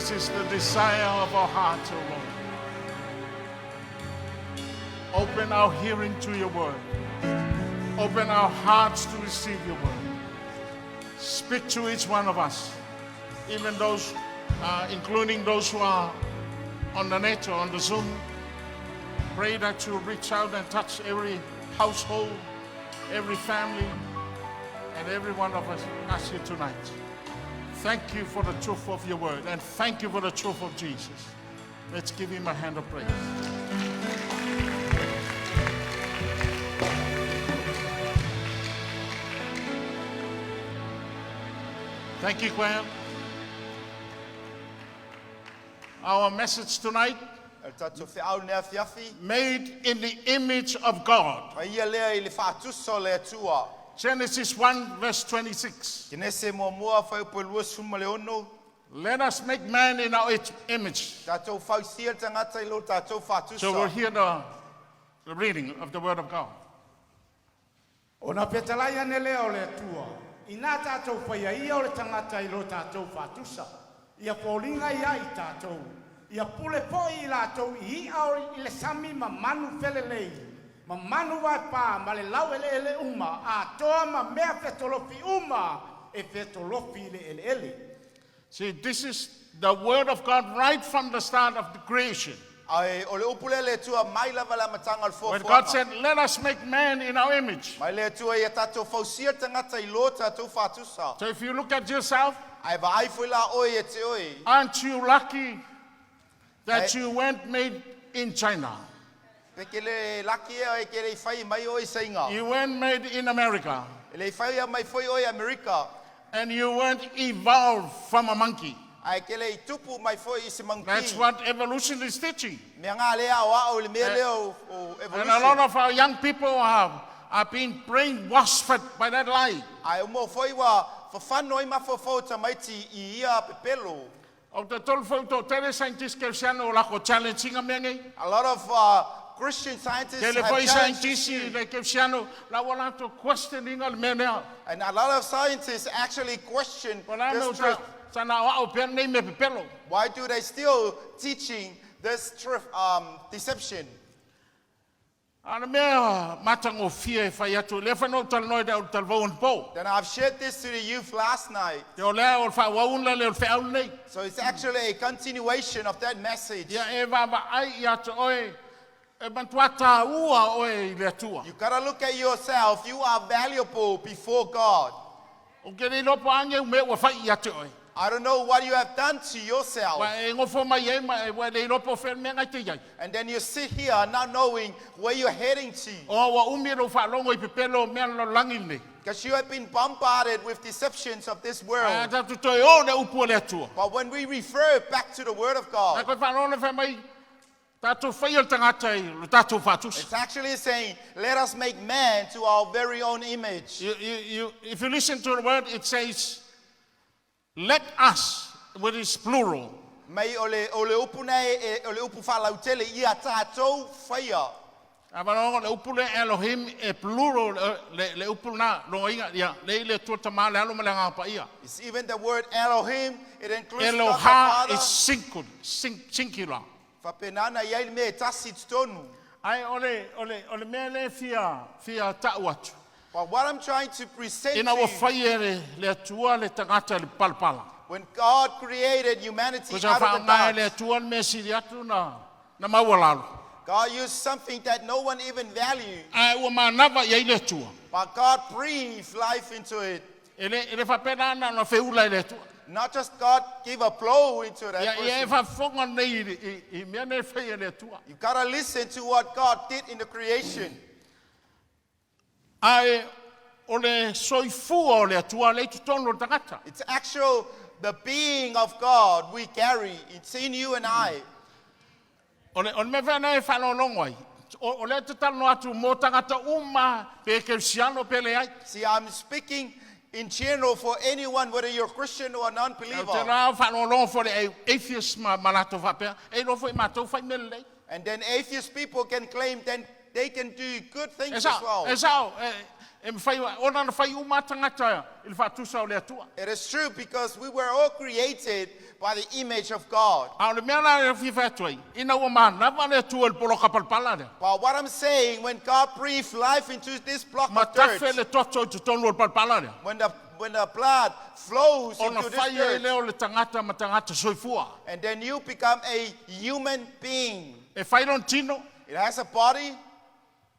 This is the desire of our hearts, O Lord. Open our hearing to your word. Open our hearts to receive your word. Speak to each one of us, even those, including those who are on the net or on the Zoom. Pray that you reach out and touch every household, every family, and every one of us here tonight. Thank you for the truth of your word, and thank you for the truth of Jesus. Let's give him a hand of praise. Thank you, Gwen. Our message tonight, E tatou feau nei afiafi. made in the image of God. Faia lea i le faatusa o le Atua. Genesis 1, verse 26. Kenese muamua fuaiupu e 26. Let us make man in our image. Tatou fausia le tagata i lo tatou faatusa. So we'll hear the reading of the word of God. Ona fetalai ane lea o le Atua, ina tatou faia ia o le tagata i lo tatou faatusa. Ia foliga ia i tatou. Ia pule foi i latou i i'a o i le sami ma manu felelei. Ma manu vaepa ma le laueleele uma. Atoa ma mea fetolofi uma e fetolofi i le eleele. See, this is the word of God right from the start of the creation. Ai, o le upu lea le Atua mai lava le amataga o le When God fuafuaga. said, "Let us make man in our image." Mai le Atua ia tatou fausia le tagata i lo tatou faatusa. So if you look at yourself, Ai vaai foi la oe ia te oe. aren't you lucky that you weren't made in China? Pe ke le laki ea e ke le i fai mai oe i Saina. You weren't made in America. E le i fai mai foi oe i Amerika. And you weren't evolved from a monkey. Ai ke le i tupu mai foi i se That's monkey. what evolution is teaching. Mea ngā lea o ao i le mea lea o And a lot evolution. of our young people are being brainwashed by that lie. Ai o mo foi wa whawhano i mawhawhau tamaiti i ia pepelo. O te tolu foi to tele scientist ke siano o lako challenging a mea nei. A lot of Christian scientists Tele have foi challenged scientist this i le ke siano la wala to questioning a le mea nea. And a lot of scientists actually question Wala no this ta truth. sa na o pia nei me pepelo. Why do they still teaching this truth, deception? Ana mea matagofie e fai atu le whanau talanoa i au talvau on po. Then I've shared this to the youth last night. Te o lea o le whawauna le o le wheau nei. So it's actually a continuation of that message. Ia e vava ai i atu oe e mantua tā ua oe i le Atua. You gotta look at yourself. You are valuable before God. O ke rei lopo ange u mea ua whai i atu oe. I don't know what you have done to yourself. Wa e ngofo mai e ma e wa lei lopo whea mea ngai te iai. And then you sit here not knowing where you're heading to. O wa umi ro whaalongo i pepelo o mea lo langi nei. Because you have been bombarded with deceptions of this A world. tātou toi o le upu o le Atua. But when we refer back to the Word of A God, koe whaalongo whai mai tātou whai o le tangata i lo tātou whātusa. it's actually saying, let us make man to our very own image. If you listen to the word, it says, let us, which is plural. Mai o le, o le upu nei, e, o le upu whalautele, ia tātou whaia. A whanongo le upu le Elohim e plural, le upu nā, rongo inga, ia, le i le tua tamā le alo ma le ngā pa ia. It's even the word Elohim, it includes God the Eloha Father. is singular, singular. Whapenana ia i me tasi tonu. Ai, o le mea le fia ta'u atu. But what I'm trying to present Ina to ua you, whai e le Atua le tangata le palapala. when God created humanity Ko sa out of the whaangai le dust, Atua le mea siri atu na maua lalo. God used something that no one even valued, Ai, ua manava i ai le Atua. but God breathed life into it. E le whapena ana na wheula i le Atua. Not just God gave a blow into that Ia, ia e person. whafonga nei i mea nei whai e le Atua. You gotta listen to what God did in the creation. Ai, o le soifua o le Atua le i totonu o le tangata. It's actual the being of God we carry. It's in you and I. O le mea whena e whalolongo ai. O le te talano atu mō tangata uma pe kerisiano pe le ai. See, I'm speaking in general for anyone, whether you're Christian or a Te non-believer. rā whalolongo fo le atheist ma lato whapea. E rofo i mātou whai mele lei. And then atheist people can claim then they can do good things E as sao, well. e sao, E mawhai, ona na whai uma tangata i le whaatusa o le atua. It is true because we were all created by the image of God. A o le mea la e fia whai atu ai, ina ua mānawa le atua i le poloka palapala lea. But what I'm saying, when God breathed life into this block Ma of dirt, tafe le toto i totonu o le palapala lea. when the blood flows Ona into this whai e dirt, leo le tangata ma tangata soifua. and then you become a human being. E whai lona tino, It has a body.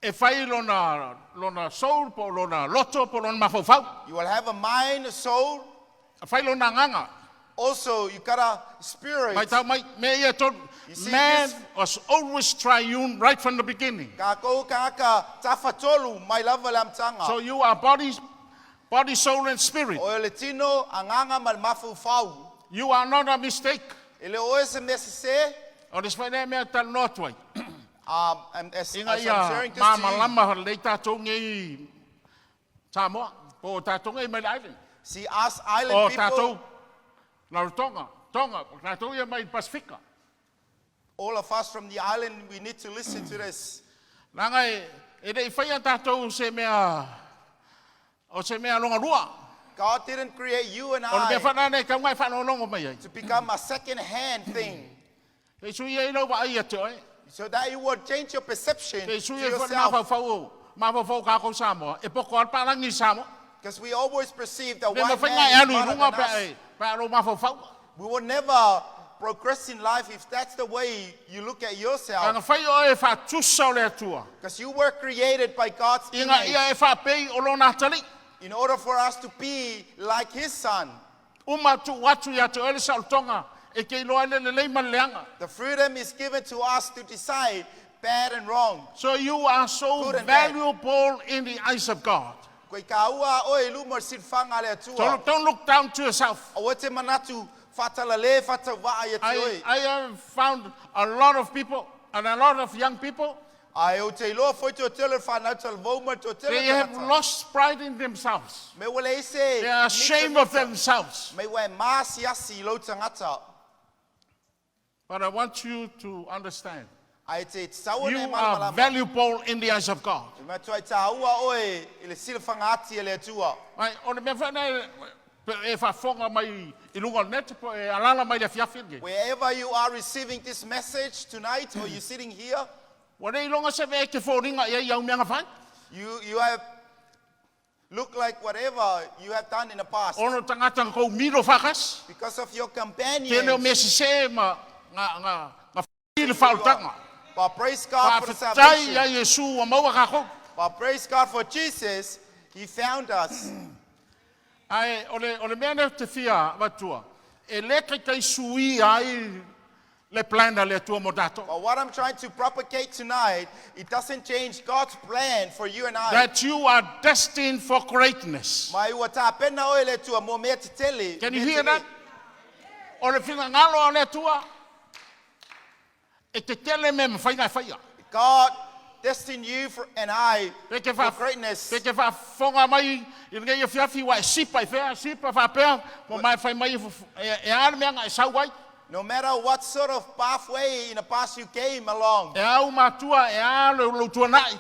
e whai lona, lona soul, po lona loto, po lona mafaufau. You will have a mind, a soul. E whai lona nganga. Also, you got a spirit. Mai tau mai, me ia tonu. You see Man this- was always triune right from the beginning. Ka kou kaka tafatolu mai lava le amtanga. So you are body, body, soul and spirit. O le tino anganga ma le mafaufau. You are not a mistake. E le oe se mea sese, O le sfai lea mea talo noa atu ai. and as, Inga as I'm ia sharing this to you, māmalama lei tātou ngei Samoa, po o tātou ngei mai le island. see us O island tātou people, Rarotonga, Tonga, o tātou ia mai Pasifika. all of us from the island, we need to listen to this. Nanga e, e rei whaia tātou se mea, o se mea longa rua. God didn't create you and O le mea I whanane ka ngai whanolongo mai ai. to become a second-hand thing, Te sui ei lau wa ai ate oe. so that you will change your perception Te to sui e whana yourself. mawhauwhau o, mawhauwhau kākou Samoa. E poko al palangi Samoa. Because we always perceive that Le white mawhai man ngai is alu i smarter runga than pe us. e, pe aro mawhauwhau. We will never progress in life if that's the way you look at yourself. Anga whai o e whatusa o le atua. Because you were created by God's Inga ia image e whapei o lona atali. in order for us to be like His Son. Uma tu watu ia te oele sa o tonga. E ke iloa le lelei ma le leanga. The freedom is given to us to decide bad and wrong. So you are so Good and bad. valuable in the eyes of God. Koe ka ua oe luma silfanga le atua. Don't look down to yourself. Aua te manatu whatalale whatawaa ia te I, oe. I have found a lot of people and a lot of young people, Ai o te iloa foi te o tele whanau talavauma te o tele they have tangata. lost pride in themselves. Me wale ese They are ashamed of themselves. Me wa maasi asi i lau tangata. But I want you to understand, Ai te tsaua you nei are malamalama. valuable in the eyes of God. Me matua i tāua oe i le silafanga ati e le atua. Mai, o le mea whanau e whafonga mai i lunga o le net, po e alala mai le fiafi nge. Wherever you are receiving this message tonight or you're sitting here, Wa rei longa se ve e te fōringa i ai au mea ngawhai. you have looked like whatever you have done in the past. Ono tangata ngā kou miro whakas. Because of your Tēnei o companions. mea sise ma ngā, ngā, ngā whii le whautanga. But praise God for the Whawhetai salvation. ia Yesu wa maua kākou. But praise God for Jesus, He found us. Ai, o le, o le mea nei te fia vatua, e le kai kai sui ai le plan a le atua mo tātou. But what I'm trying to propagate tonight, it doesn't change God's plan for you and I. That you are destined for greatness. Mai ua tāpena oe le atua mo mea te tele. Can you mea hear tele. that? O le whina ngalo a le atua, e te tele me mwhai ngai whaia. God destined you for, and I Pe ke for wha, greatness. pe ke whafonga mai i ngei fiafi wa e sipa i whea, sipa whapea, mo mai whai mai e, e ale mea ngai sau ai. No matter what sort of pathway in the past you came along, E au matua, e ale o lautua nai.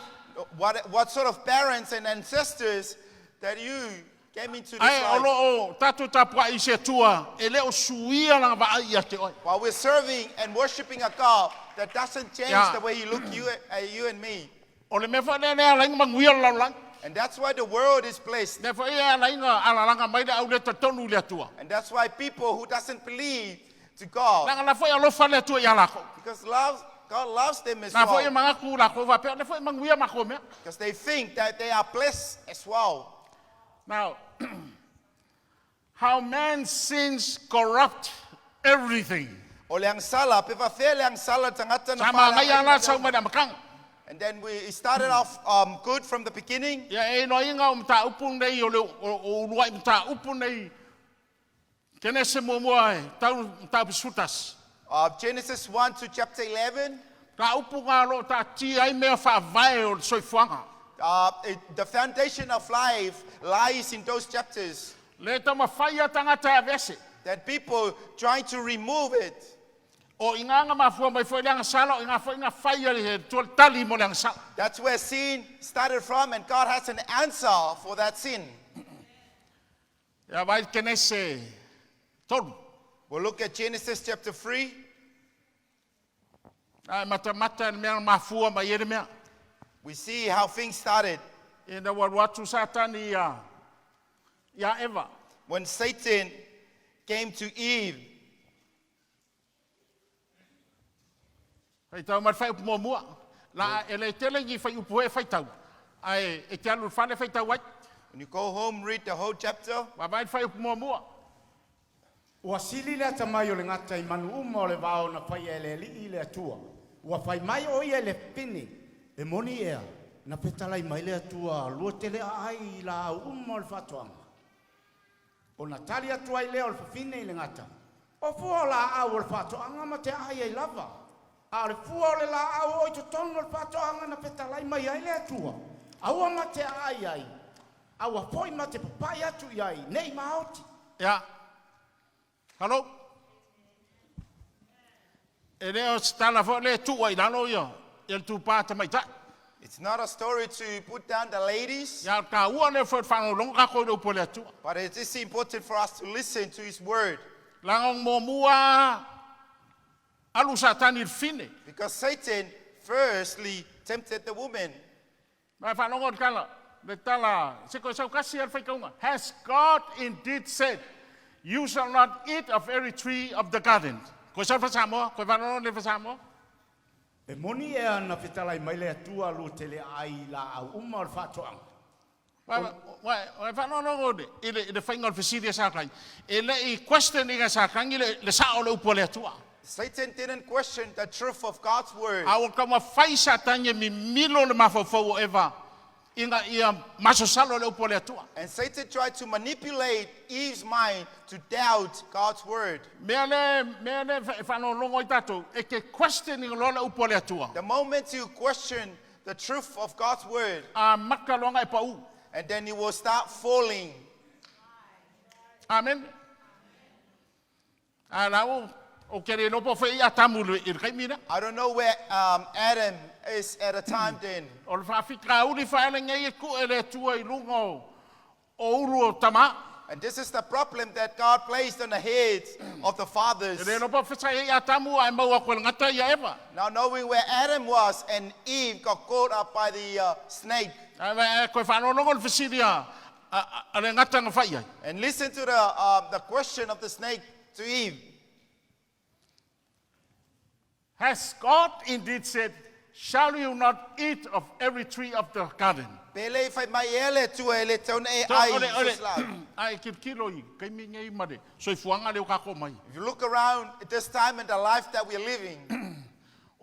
what sort of parents and ancestors that you came into this Ai, o life. lo o tātou tāpua i se atua, e leo suia langa vaai ia te oe. While we're serving and worshiping a God that doesn't change Yeah. the way He look you, at you and me. O le mea whanea lea lainga manguia lau lang. And that's why the world is blessed. Lea whaea ea lainga alalanga mai le au le tatonu le atua. And that's why people who doesn't believe to God, Langa la whaea alofa le atua ia lako. because love, God loves them as Nā whaea well. mangaku lako wapea, le whaea manguia mako mea. Because they think that they are blessed as well. Now, how man's sins corrupt everything. O le angsala, pe whawhea le angsala tangata na Sa whala maangai ai ala na sau mai le amakanga. And then we it started off good from the beginning. Ia e noa inga o mta upu nei o le o, o ulua i mta upu nei. Kene se mua mua e, tau mta upu sutas. Genesis 1 to chapter 11. Ta upu ngā lo ta ti ai mea whaavae o le soifuanga. The foundation of life lies in those chapters. Le tama whaia tangata e vese. That people trying to remove it. O i ngā ngā mafua mai foi le agasala, o i ngā foi ngā whai a le tua le tali mo le agasala. That's where sin started from, and God has an answer for that sin. Ia vai Kenese tolu. We'll look at Genesis chapter 3. Ai mata mata le mea mafua mai e le mea. We see how things started. Ina ua atu Satani ia, ia Eva. When Satan came to Eve, Whai tau mai whai upu mua. La e le tele ni whai upu e whai tau. Ai e te alu whale whai tau ai. when you go home, read the whole chapter. Wa vai whai upu mua. Ua sili le atamai o le gata i manu uma o le vao na whai e le alii le atua. Ua whai mai o ia le pini. E moni ea, na fetalai mai le atua lua tele a ai i la au uma o le whatoanga. O na tali atu ai lea o le fafine i le gata. O fua o la au o le whatoanga ma te ai ai lava. A o le fua o le la au o i totonu o le whatoanga na fetalai mai ai le atua. Aua ma te ai ai. Aua foi ma te papai atu i ai. Nei maoti. Ia. Hello. E leo se tala fo le tua i lalo ia. Ia le tūpā tamaitai. It's not a story to put down the ladies, Ia ka ua le fo whanau longa ka koe le upu le atua. but it is important for us to listen to his word. Langa mo mua alu Satani i le fine. Because Satan firstly tempted the woman. Mai whanongo le tala, le tala, se koe sau kasi al whaikaunga. Has God indeed said, you shall not eat of every tree of the garden. Koe sau whasamoa, koe whanongo le whasamoa. E moni ea na fetalai mai le atua lua tele ai i la au uma o le whatoanga. Wai whanongo le, i le, i le whainga o le whasiri a sākangi. E le i question i ngā sākangi le, le sao le upu o le atua. Satan didn't question the truth of God's word. A o ka ma whai sātangi e mi milo le mawhawhau o Eva i ngā ia masosalo le upu o le atua. And Satan tried to manipulate Eve's mind to doubt God's word. Mea le, mea le whanongo i tātou, e ke question i ngā le upu o le atua. The moment you question the truth of God's word, A maka loanga e pau. and then you will start falling. Amen. A lau, o ke re lopo whai a tamu le i kai mina. I don't know where Adam is at a time then. O le whaafika uri whaele ngei e ku e le tua i lunga o, o uru o tama. And this is the problem that God placed on the heads of the E fathers. le lopo whasai i a tamu ai maua koe le ngata ia Eva. Now, knowing where Adam was and Eve got caught up by the snake. A e koe whanolongo le whasiri a, a, a le ngata nga whai ai. And listen to the question of the snake to Eve. Has God indeed said, shall you not eat of every tree of the garden? Pele fai mai ele tua ele tauna e So, ai ole, ole, soslao. ai kilo kilo i, kai mi ngei mare, so i fuanga leo kako mai. If you look around at this time in the life that we're living,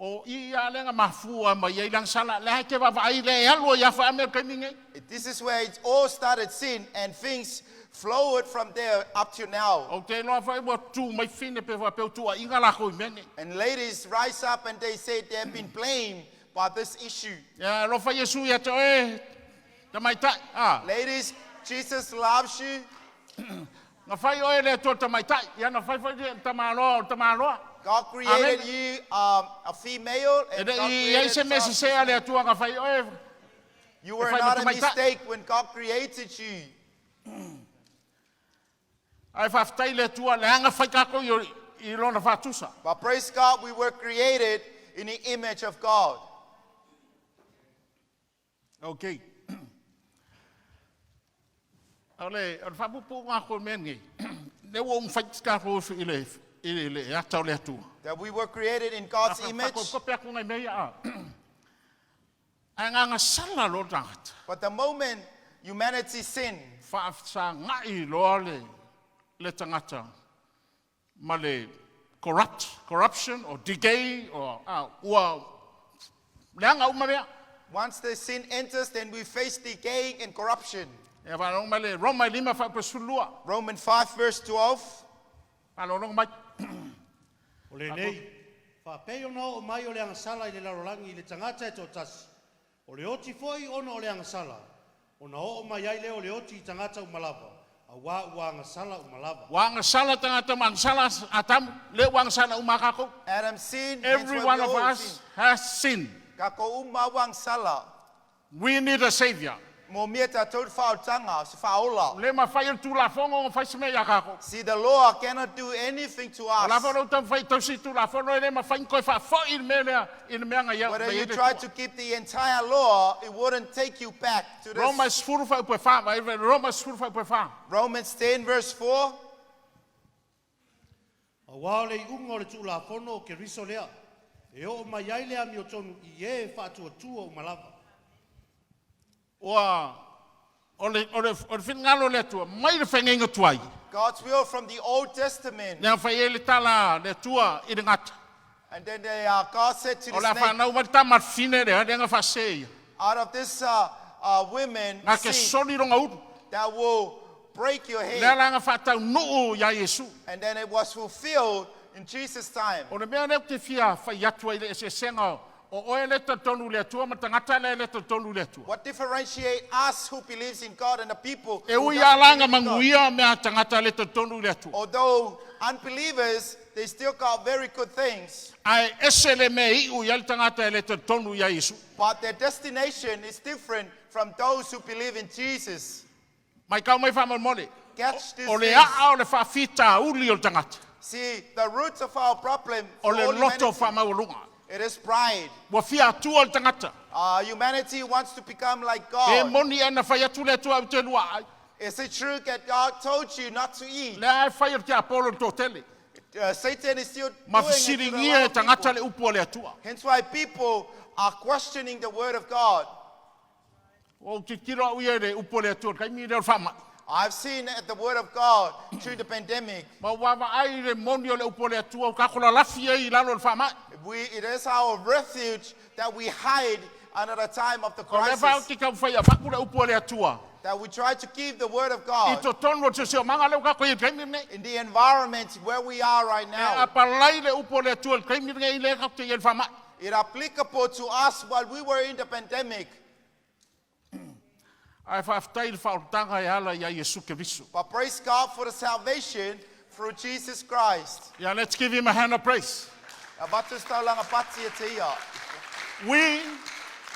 O i a lenga mafua mai ai lang sala, le hai te wawa ai le alo ia wha ame kai mi ngei. this is where it all started sin and things flowed from there up to now. O te loa whai wa tū mai whine pe wha peu tū a inga lako i mene. And ladies rise up and they say they have been blamed by this issue. Ia lo whai Yesu ia te oe, ta mai tai, ah. Ladies, Jesus loves you. Nga whai oe le tua ta mai tai, ia na whai whai le tamaloa o tamaloa. God created Amen. you a female E and le God i ai created se mesi us. se a le atua nga whai oe, You were E whai not a mata mai tai. mistake when God created you. ai whawhtai le atua le anga whai kako i, i lona whatusa. But praise God, we were created in the image of God. Okay. O le, o le whapupu ngā koe mea nei. Le ua umwhai ka koe i le, i le, le ata o le atua. That we were created in God's image. Ko pea ko ngai mea a. Ai ngā ngā sala lo tangata. But the moment humanity sinned, Whaafsa ngai loa le, le tangata. Ma le corrupt, corruption or decay or ua leanga uma mea. once the sin enters, then we face decay and corruption. E whanau mai le Roma i lima whapasulua. Romans 5, verse 12. Whanau mai. O le nei, whapei ona o mai o le angasala i le larolangi i le tangata e tōtasi. O le oti foi ona o le angasala. O na o mai ai le o le oti i tangata umalava. A Auā ua agasala uma lava. Ua agasala tagata ma agasala Atamu, lea ua agasala uma lava kākou. Adam sinned, hence Every why one we of all us sin. has sinned. Kākou uma ua agasala. We need a savior. Moomia tātou le faaolataga, se faaola. Le mafai e le Tulafono ona fai se mea iā kākou. See, the law cannot do anything to O la us. foi lou taumafai e tausi i le Tulafono e le mafai ona toe faafo'i le mea lea i le mea na ia Whether na i you ai le try Atua. to keep the entire law, it wouldn't take you back to Roma this. 10 fuaiupu e 4, vaai Roma 10 fuaiupu e 4. Romans 10, verse 4. Auā o le iuga o le Tulafono o Keriso lea, e oo mai ai le amiotonu i ē e faatuatua uma lava. Ua o le o le o le finagalo o le Atua mai le feagaiga tuai. God's will from the Old Testament. Lea na fai ai le tala a le Atua i le gata. And then God said to O the le a snake, fanau mai le tama a le fine lea, lea na faasē ia. out of this women Na ke seed soli lona ulu. that will break your Lea head. la na faataunuu iā Iesu. And then it was fulfilled in Jesus' time. O le mea lea ou te fia fai atu ai i le eseesega o oe e le talitonu i le Atua ma le tagata lea e le talitonu i le Atua. What differentiates us who believes in God and the people E who ui doesn't lava laga believe in God? manuia mea a tagata e le talitonu i le Atua. Although unbelievers, they still got very good things, Ae ese le mea e iu i ai le tagata e le talitonu iā Iesu. but their destination is different from those who believe in Jesus. Matau mai faamolemole. Catch this. O le thing. aa o le faafitauli o le tagata. See, the roots of our problem O for le all loto humanity, faamaualuga. it is pride. Ua fia atua le tagata. Humanity wants to become like Pe God. moni e na fai atu le Atua au te lua ai. Is it true that God told you not to eat? Lea e fai o le tiapolo le toatele. Satan is still Ma doing it to a fesiligia e lot of tagata people. le upu a le Atua. Hence why people are questioning the word of God. Ua ou tilotilo au ia i le upu a le Atua i le taimi lea o le faamai. I've seen the word of God through the pandemic. Ma ua vaavaai i le moni o le upu a le Atua ua tatou lalafi ai i lalo o le faamai. It is our refuge that we hide under the time of the O lea fa ou crisis. te taumafai e avatu le upu a le Atua That we try to keep the word of i God totonu o le siosiomaga lea ua tatou i ai i le taimi lenei. in the environment where we are right E now. apalai le upu a le Atua i le taimi lenei lea tatou te i ai i le faamai. It applicable to us while we were in the pandemic. Ae faafetai i le faaolataga e ala iā Iesu Keriso. But praise God for the salvation through Jesus Christ. Yeah, let's give him a hand of praise. Avatu se taulaga pati e te ia. We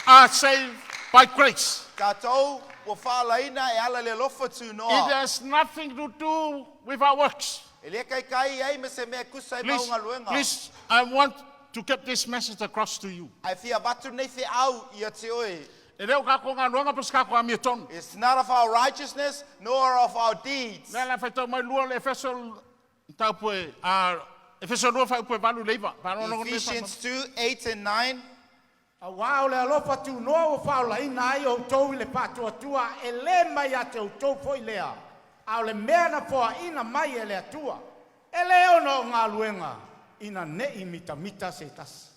are saved by grace. Tātou ua faalaina e ala i le alofa It tunoa. has nothing to do with our works. E le kaikai ai ma se mea e kusa ai Please, mau galuega. please, I want to get this message across to you. Ae fia avatu nei feau ia te oe. E le o kākou galuega po o se kākou amiotonu. It's not of our righteousness nor of our deeds. Lea la faitau mai lua le Efeso mataupu e, a, Efeso 2 fuaiupu e 8 i le 9. Faalogologo nei Ephesians 2 8 and 9. Auā o le alofa tunoa ua faaolaina ai outou i le faatuatua e lē mai ia te outou fo'i lea, a o le mea na foaʻina mai e le Atua, e lē ona o galuega, ina neʻi mitamita se tasi.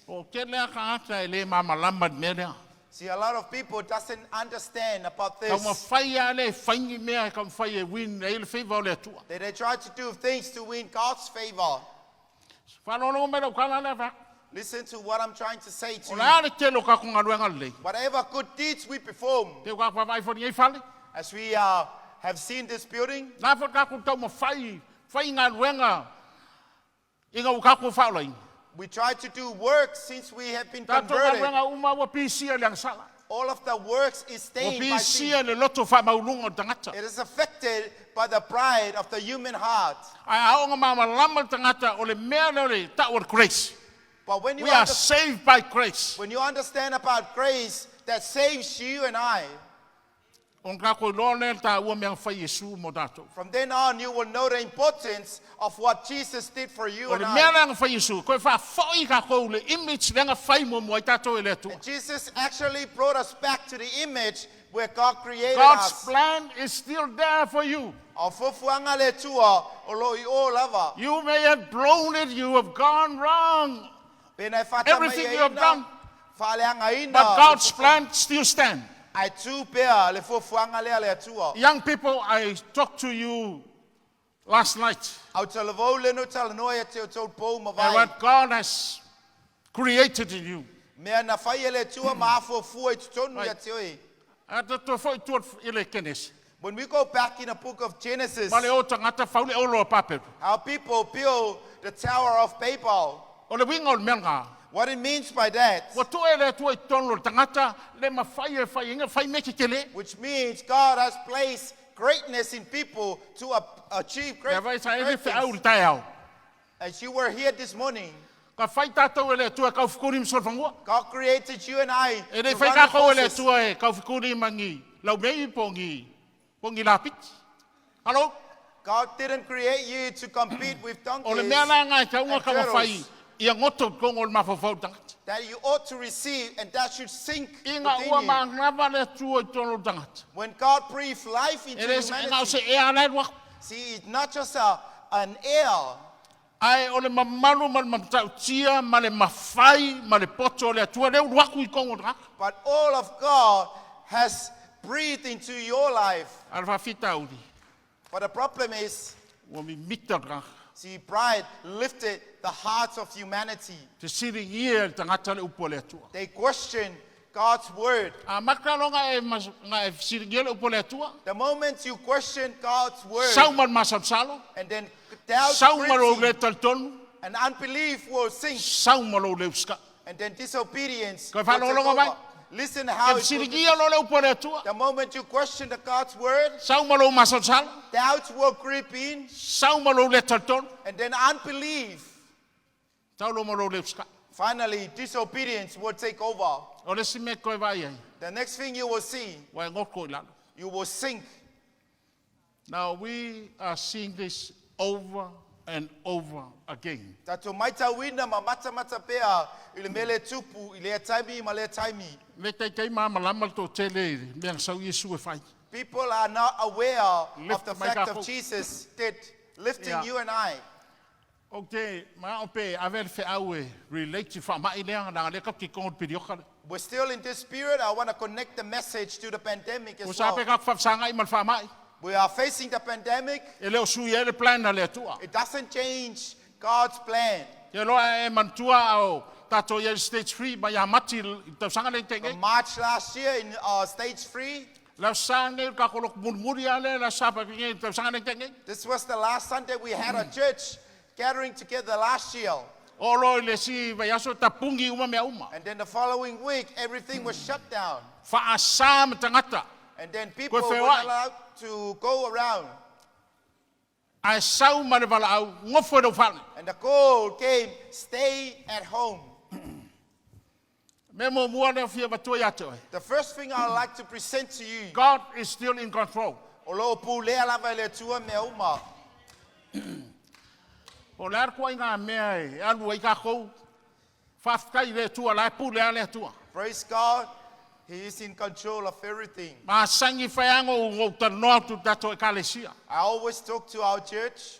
O tele lava tagata e le malamalama i le mea lea. See, a lot of people doesn't understand about this. Taumafai lava lea e fai ni mea e taumafai e win ai le favor o le Atua. They try to do things to win God's favor. Faalogologo mai lau tala lea fai atu. Listen to what I'm trying to say to O le you. a le tele o kākou galuega lelei. Whatever good deeds we perform, Te ua kākou vaavaai foi i lenei fale. as we have seen this building, Na foi kākou taumafai, fai galuega ina ua kākou faaolaina. we try to do work since we have been Tatou converted. galuega uma ua pisia i le agasala. All of the works is Ua stained by sin. pisia le loto faamaualuga o le tagata. It is affected by the pride of the human heart. Ae a oo ina malamalama le tagata o le mea lea o le ta'u o le grace. But when you, We are under- saved by grace. when you understand about grace that saves you and I, Ona tatou iloa lea le taua o mea na fai e Iesu mo tatou. from then on you will know the importance of what Jesus did for you O and le mea I. lea na fai e Iesu, toe faafo'i tatou i le image lea na fai muamua ai tatou e le Atua. And Jesus actually brought us back to the image where God created God's us. plan is still there for you. O fuafuaga a le Atua o lo o i o lava. You may have blown it, you have gone wrong, Pe na e Everything you have done. faaleagaina. but God's plan still stands. Ae tu pea le fuafuaga lea a le Atua. Young people, I talked to you last night Au talavou le no talanoa ia te o tau pou ma and vai. what God has created in you. Mea na fai e le Atua ma afuafua i totonu Right. ia te oe. A tatou fo'i i tua i le ekenesi. When we go back in the book of Genesis, Ma le o tagata fau le olo o Papelu. how people build the Tower of Babel. O le uiga o le mea lena. What it means by that, Ua tuu e le Atua i totonu o le tagata le mafai e fai ina fai mea tetele. which means God has placed greatness in people to achieve Lea vai sa e le great feau things. le taeao. As you were here this morning, Ka fai tātou e le Atua e kaufikuli ma solofanua. God created you and I E le to fai run the kākou e le courses. Atua e kaufikuli ma ni laumei po ni, po ni lapiti. Hello? God didn't create you to compete with O le donkeys mea la ngai taunga and ka mawhai turtles ia ngoto kongo o le mafaufau tangata. that you ought to receive and that should sink I ngā within ua you. maanava le Atua i tonu o le tangata. When God breathed life E into le se ngā o se humanity, ea ala e wako. see, it's not just an air, Ai o le mamalu ma le mamatautia ma le mawhai ma le poto o le Atua leo ruaku i kongo o le tangata. but all of God has breathed into your life. A le whawhita uri, But the problem is, ua mimita le tangata. see, pride lifted the hearts of humanity. Te siri ia le tangata le upu o le Atua. They questioned God's word. A maka longa e, mas, nga e siringia le upu o le Atua. The moment you question God's word, Sau ma le masalosalo, and then doubt sau ma lou creeps le in, talitonu, and unbelief will sink, sau ma lou le usika. and then disobedience Koe will take whalolonga mai. over. Listen how E it will- sirigia lo le upu o le Atua. the moment you question the God's word, Sau ma lou masalosalo, doubt will creep in, sau ma lou le talitonu, and then unbelief, sau lo ma lou le usika. finally, disobedience will take over. O le si mea koe vai ai, The next thing you will see, wa e ngoko i lalo. you will sink. Now we are seeing this over and over again. Tatou maitauina ma matamata pea i le mele tupu, i lea taimi ma lea taimi. Le taitai maa malama le tō tele i le mea na sau Iesu e whai. People are not aware of Lift the my fact kapo. of Jesus did lifting Yeah. you and I. O te maa o pe ave le wheau e relate i wha mai lea nā le kap ki kongo pirioka le. We're still in this period. I want to connect the message to the pandemic O as sa pe well. ka whawsangai ma le wha mai. We are facing the pandemic. E leo sui e le plan na le atua. It doesn't change God's plan. Te loa e mantua o tātou i stage 3 mai a mati i tausanga le tenge. In March last year in stage 3, Lau sa nei ka kolok murmuri ale la sa pa pinge i tausanga le tenge. this was the last Sunday we had a church gathering together last year. O lo i le si vai aso tapungi uma mea uma. And then the following week, everything was shut down. Whaasa ma tangata. And then people Koe were wheoai. not allowed to go around. Ai sau ma le wala au ngofo e rau whale. And the call came, stay at home. Me mo mua leo fia matua ia te oe. The first thing I'd like to present to you, God is still in control. o lo pulea lava i le Atua mea uma. O le arkoa i ngā mea e alu ai kākou. Whawhikai le atua, la e pule a le atua. Praise God, He is in control of everything. Ma sangi whaiango u ngau tanoa tu tātou e kalesia. I always talk to our church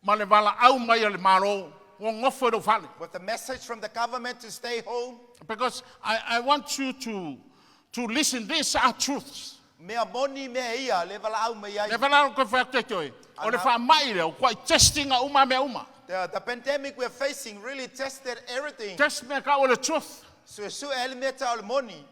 Ma le wala au mai o le maro, o ngofo e rau whale. with the message from the government to stay home. Because I want you to listen. These are truths. Mea moni mea ia, le wala au mai ai. Le wala au koe whai te oe. O le wha mai leo, kua i testinga uma mea uma. The pandemic we're facing really tested everything. Test mea ka o le truth. So su ele mea ta o le moni.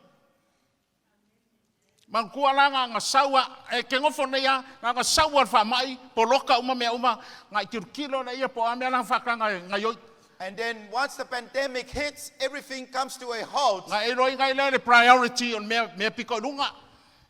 Mangkua la ngā ngā saua, e ke ngofo nei a, ngā ngā saua le wha mai, po loka uma mea uma, ngā i tirukilo le ia po a mea lang whakanga ngā ioi. And then once the pandemic hits, everything comes to a halt. Ngā e roi ngai leo le priority o le mea, mea piko i lunga,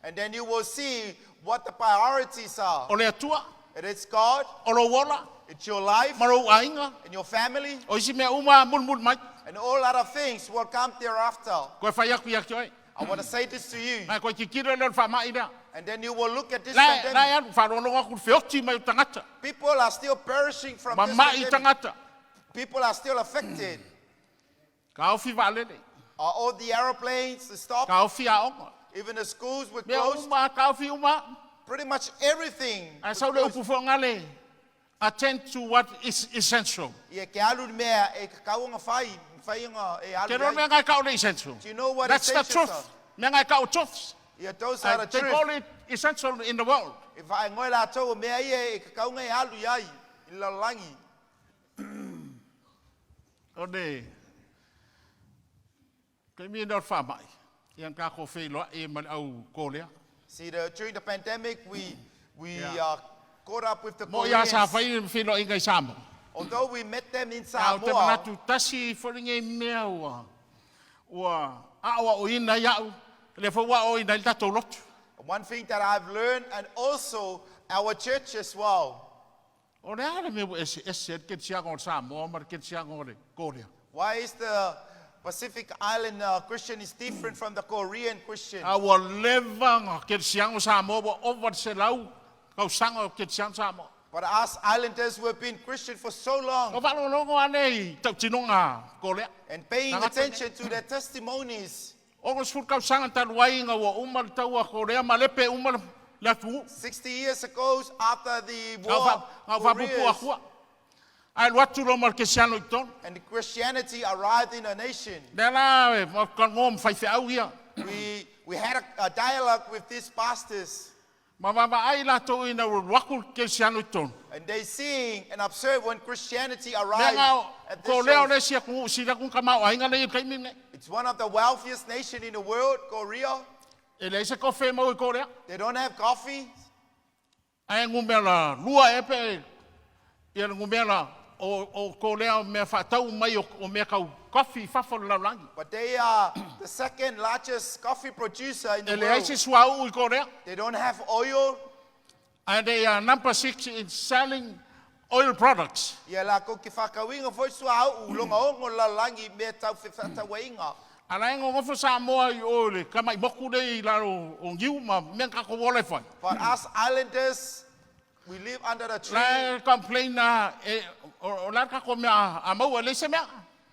And then you will see what the priorities are. o le atua, It is God, o lo wola, it's your life, ma rau ainga, and your family, o isi mea uma mulmul mai. and all other things will come thereafter. Koe whai aku ia ki oe. I want to say this to you. Ngai koe kikiro leo le wha mai lea. And then you will look at this Lai, pandemic. lai alu, wharonga ku whioti mai o tangata. People are still perishing from Ma this mai pandemic. tangata. People are still affected. Ka ofi waalele. Are all the aeroplanes stopped? Ka ofi aonga. Even the schools were Mea closed. uma, ka ofi uma. Pretty much everything. Ai was sau le closed. upu whaangale. Attend to what is essential. Ia ke alu ni mea e kauanga whai, whai e alu Ke reo ai. mea ngai kao le essential. Do you know what That's the essentials truth. Mea ngai kao truths. Ia those are the They truth. call it essential in the world. E whae ngoi la tau mea ia e kaunga e alu iai, i lalangi. O ne, kei mi nor wha mai. Ia ngā ko whei loa e man au kōlea. See, during the pandemic, we Yeah. caught up with the Mo ia sa Koreans. fai le feloaiga i Samoa. Although we met them in A o te Samoa, manatu tasi foi lenei mea ua ua aoaoina ai a'u, lea foi ua aoaoina ai le tatou lotu. One thing that I've learned, and also our church as well, O le a le mea ua eseese ai le kerisiano o le Samoa ma le kerisiano o le Korea? Why is the Pacific Island Christian is different from the Korean Christian? A ua leva ona kerisiano Samoa ua ova i le 100 tausaga o kerisiano Samoa. But us islanders who have been Christian for so long O faalogologo lava lea i tautinoga Korea. And paying Tagata nei. Attention to their testimonies. 60 tausaga talu ai ina ua uma le taua a Korea ma lepe uma le atunuu. 60 years ago, after the Ga war, ga faapuupuu Koreas akua. Ae alu atu loa ma le kerisiano i totonu. And Christianity arrived in a nation. Lea la e talanoa ma faifeau ia. We had a dialogue with these pastors, Ma vaavaai latou ina ua alu atu le kerisiano i totonu. And they seeing and observe when Christianity Lea arrived ga at this Korea o shores. le isi atunuu sili atu ona tamaoaiga lea i le taimi lenei. It's one of the wealthiest nation in the world, Korea. E leai se kofe e maua i Korea. They don't have coffee. Ae numera lua ea pe ia le numera o Korea o mea faatau mai o mea tau coffee i fafo o le lalolagi. But they are the second largest coffee producer in the E leai world. se suauu i Korea. They don't have oil. And they are number six in selling oil products. Ia lakou ke faakauina foi suauu loga ogo le lalolagi i mea tau fefaatauaiga. A la e nonofo Samoa i o i le tama'i moku nei i lalo o niu ma mea na tatou ola e fai. But us islanders, we live under the tree. La e complain na e o le a le tatou mea a maua e leai se mea.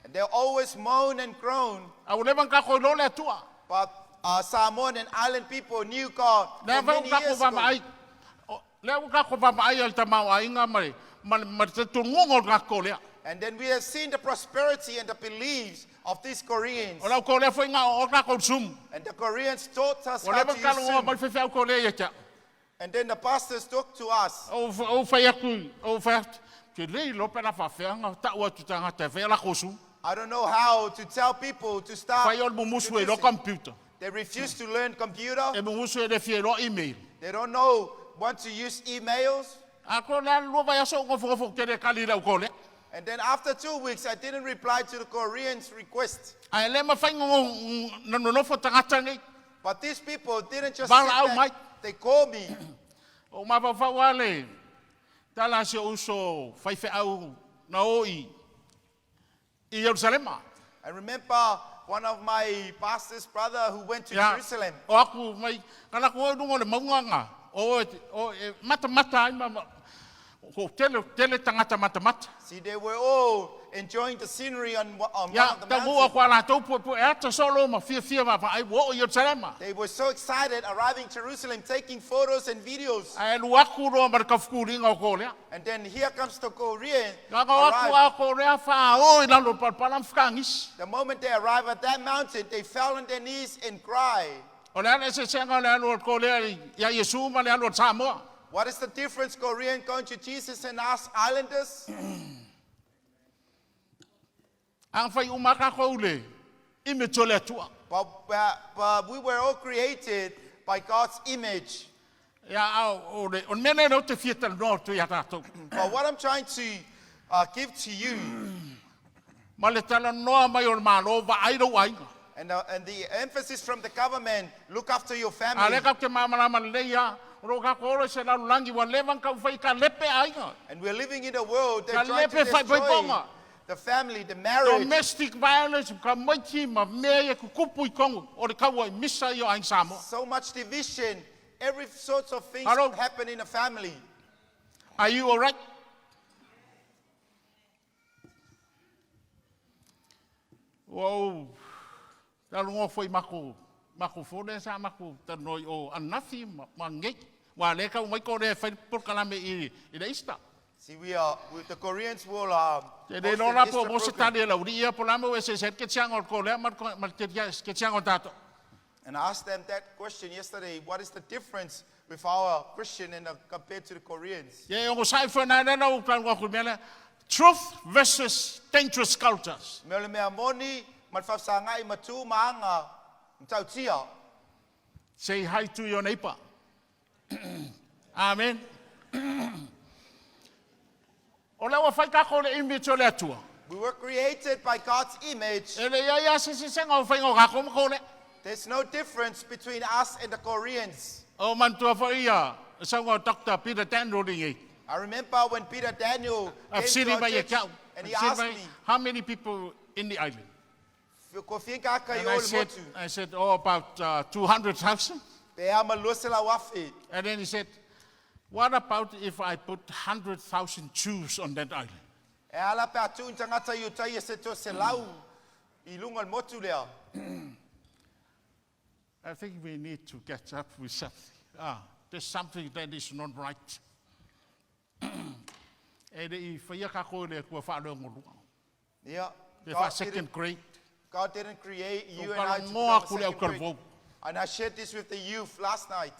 And they always moan and groan. A ua leva ona tatou iloa le Atua. But Samoan and island people knew God Lea for foi ua many tatou years ago. vaavaai. Lea ua tatou vaavaai i le tamaoaiga ma le talitonuga o le tagata Korea. And then we have seen the prosperity and the beliefs of these Koreans. O le au Korea foi na aoao tatou i le Zoom. And the Koreans taught us Ua how leva to ona use talanoa mai Zoom. le faifeau Korea ia te au. And then the pastors talked to us. Ou fai atu, ou fai atu, ke le iloa pe na faafefea ona ta'u atu i tagata e fai a latou Zoom. I don't know how to tell people to start Fai o le mumusu e iloa producing. computer. They refuse to learn computer. E mumusu e le fia iloa email. They don't know want to use emails. A ko le a 2 vaiaso ou nofonofo ou te le kali i le au Korea. And then after 2 weeks, I didn't reply to the Koreans' request. Ae le mafai na nonofo tagata nei. But these people didn't just sit Valaau back. mai. They called me. O mafaufau lava le tala a si ou uso faifeau na o i Ierusalema. I remember one of my pastor's brother who went to Ia, Jerusalem. o aku mai, ka lakou o i luga o le mauga ga, o e matamata ai ma, ko tele, tele tagata matamata. See, they were all enjoying the scenery on one Ia, of the taunuu mountains. aku a latou puepue ata solo ma fiafia vaavaai ua oo i Ierusalema. They were so excited arriving Jerusalem, taking photos and videos. Ae alu aku loa ma le kaufukuliga o Korea. And then here comes the Korean. Gaga o aku Arrived. a Korea faaō i lalo o le palapala ma fekagisi. The moment they arrived at that mountain, they fell on their knees and cried. O le a le eseesega o le alu o le Korea iā Iesu ma le alu o le Samoa? What is the difference, Korean going to Jesus and us islanders? A fai uma lava tatou i le image o le Atua. But we were all created by God's image. Ia, a o le mea lea ou te fia talanoa atu iā tatou. But what I'm trying to give to you, Ma le talanoa mai o le Malo, vaai lou aiga. and the emphasis from the government, look after your A family. lea tatou te malamalama lelei lava, o lo o tatou ola i se lalolagi ua leva ona taumafai talepe aiga. And we're living in a world Ka that trying to lepe destroy faaipoipoga. The family, the marriage. Domestic violence, ka maiti ma mea ia kukupu i tonu o le kaua i misa ia o aiga Samoa. So much division. Every sorts of things Hello. Happen in a family. Are you alright? Ua ou talanoa foi makou fone sa makou talanoa i o ananafi ma nei. Ua lea e tau mai Korea e fai le polokalame i le Easter. See, the Koreans will Te le host iloa an la po Easter mo se program. tali e laulii ia po o le a le mea ua eseese ai le kerisiano o le Korea ma le kerisiano o tatou. And I asked them that question yesterday. What is the difference with our Christian and compared to the Koreans? Ia e ogosa'i foi nā lea lau talanoa atu i le mea lea. Truth versus dangerous cultures. Me o le mea moni, ma le faafesagai ma tu ma aga, matautia. Say hi to your neighbor. Amen. O lea ua fai tatou le image o le Atua. We were created by God's image. E leai lava se sesega o faiga o tatou ma Korea. There's no difference between us and the Koreans. O manatua foi ia sauga o Dr. Peter Daniel i I remember when Peter Daniel a came to fesili our mai ia church te au. and he Fesili asked mai, me, how many people in the island? "Ko fia kaka i And I o le said, motu?" I said, oh, about 200,000. Pe a ma lua se lau afe. And then he said, what about if I put 100,000 Jews on that island? E ala pe a tuun tangata i utai e se to se lau i lunga o le motu lea. I think we need to get up with something. Ah, there's something that is not right. E le i whaia kako le kua whaalongolua. Yeah. Pe God wha second didn't, grade. God didn't create you O and I to kalongoa become a ku le au second grade. kalvou. And I shared this with the youth last night.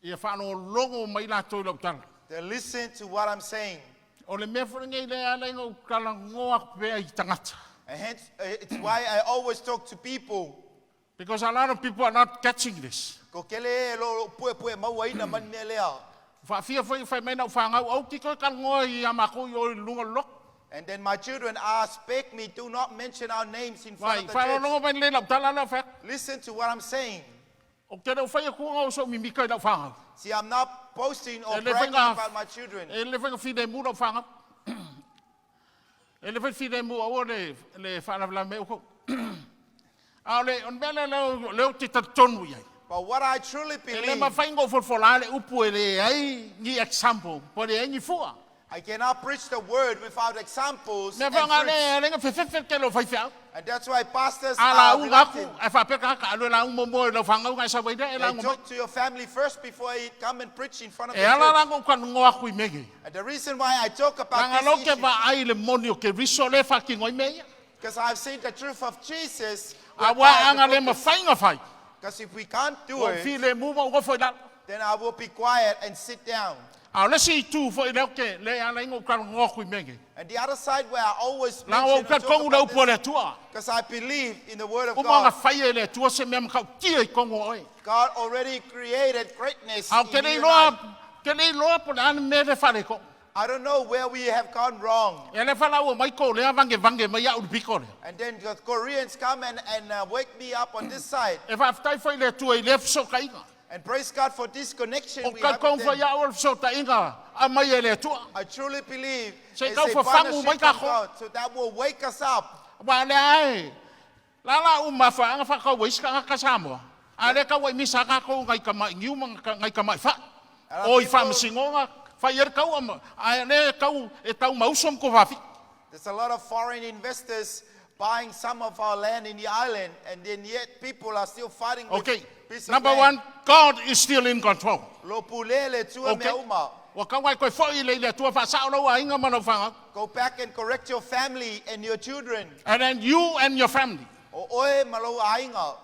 Ia whaalongo mai lātou i lau tala. They listen to what I'm saying. O le mea wharinga i le ala inga u kalangoa pea i tangata. And hence, it's why I always talk to people. Because a lot of people are not catching this. Ko kele e lo pue pue maua ina mani mea lea. Whaafia foi whai mai na whangau au ki koe kalangoa i a mako i o i lunga loko. And then my children ask, beg me, do not mention our names in front Vai, of the church. whaalongo mai le lau tala lea whea. Listen to what I'm saying. O te reo whai akuanga o so mimika i lau whangau. See, I'm not boasting or E le bragging whainga- about my children. E le whainga whine mu lau whangau. E le whainga whine mu au le, le whaalavala me uko. A o le, on mea le leo, leo te tatonu iai. But what I truly E le believe, mawhainga o fulfola le upu e le ai ni example, po le ai ni fua. I cannot preach the word without examples Mea and whainga fruits. le, le nga fefefe ke lo whaiwhiau. And that's why pastors A la are unga aku, reluctant. e whapeka ka alo la ungo mo e lau whangau ngai sa waida e la They ungo mai. talk to your family first before you come and preach in front of E the ala church. rango ka ngo aku i mege. And the reason why I talk Langa about lo this ke issue, va ai le moni o ke riso le whakingo i mea. because I've seen the truth of Jesus. A wa anga le mawhainga whai. Because if we can't do O it, fi le muma o fo lalo. then I will be quiet and sit down. A o le si tu fo i leo ke le ala ingo ka ngo aku i mege. And the other side where I always Langa o mention ka kongu le upo le atua. because I believe in the word of O mga God. whai e le atua se mea makau tia i kongo oe. God already created greatness A o in ke you le and iloa, I. ke le iloa po le ane me le whare ko. I don't know where we have gone wrong. E le whala ua mai ko lea vange vange mai au piko lea. And then the Koreans come and wake me up on this side. E whaaftai whai le atua i le whasoka inga. And praise God for this connection O we ka have kong with whai them. au le whasoka inga a mai e le atua. I truly believe Se it's kau a whafangu mai partnership from kako. God. So that will wake us up. Wa le ai. La la u mawha anga whakau waisika nga ka Samoa. A le kau misa ka kou ngai ka mai ngiu ma ngai ka mai wha. Ala O i people- whamasingonga, whai ere kau ama. A le kau e tau mauso mko wafi. There's a lot of foreign investors buying some of our land in the island, and then yet people are still fighting with Okay. piece of Number land. one, God is still in control. Lo pulele tua Okay. mea uma. Wa kau ngai koe foi le le atua whasao lau a inga mana whanga. Go back and correct your family and your children. And then you and your family. O oe malo ainga.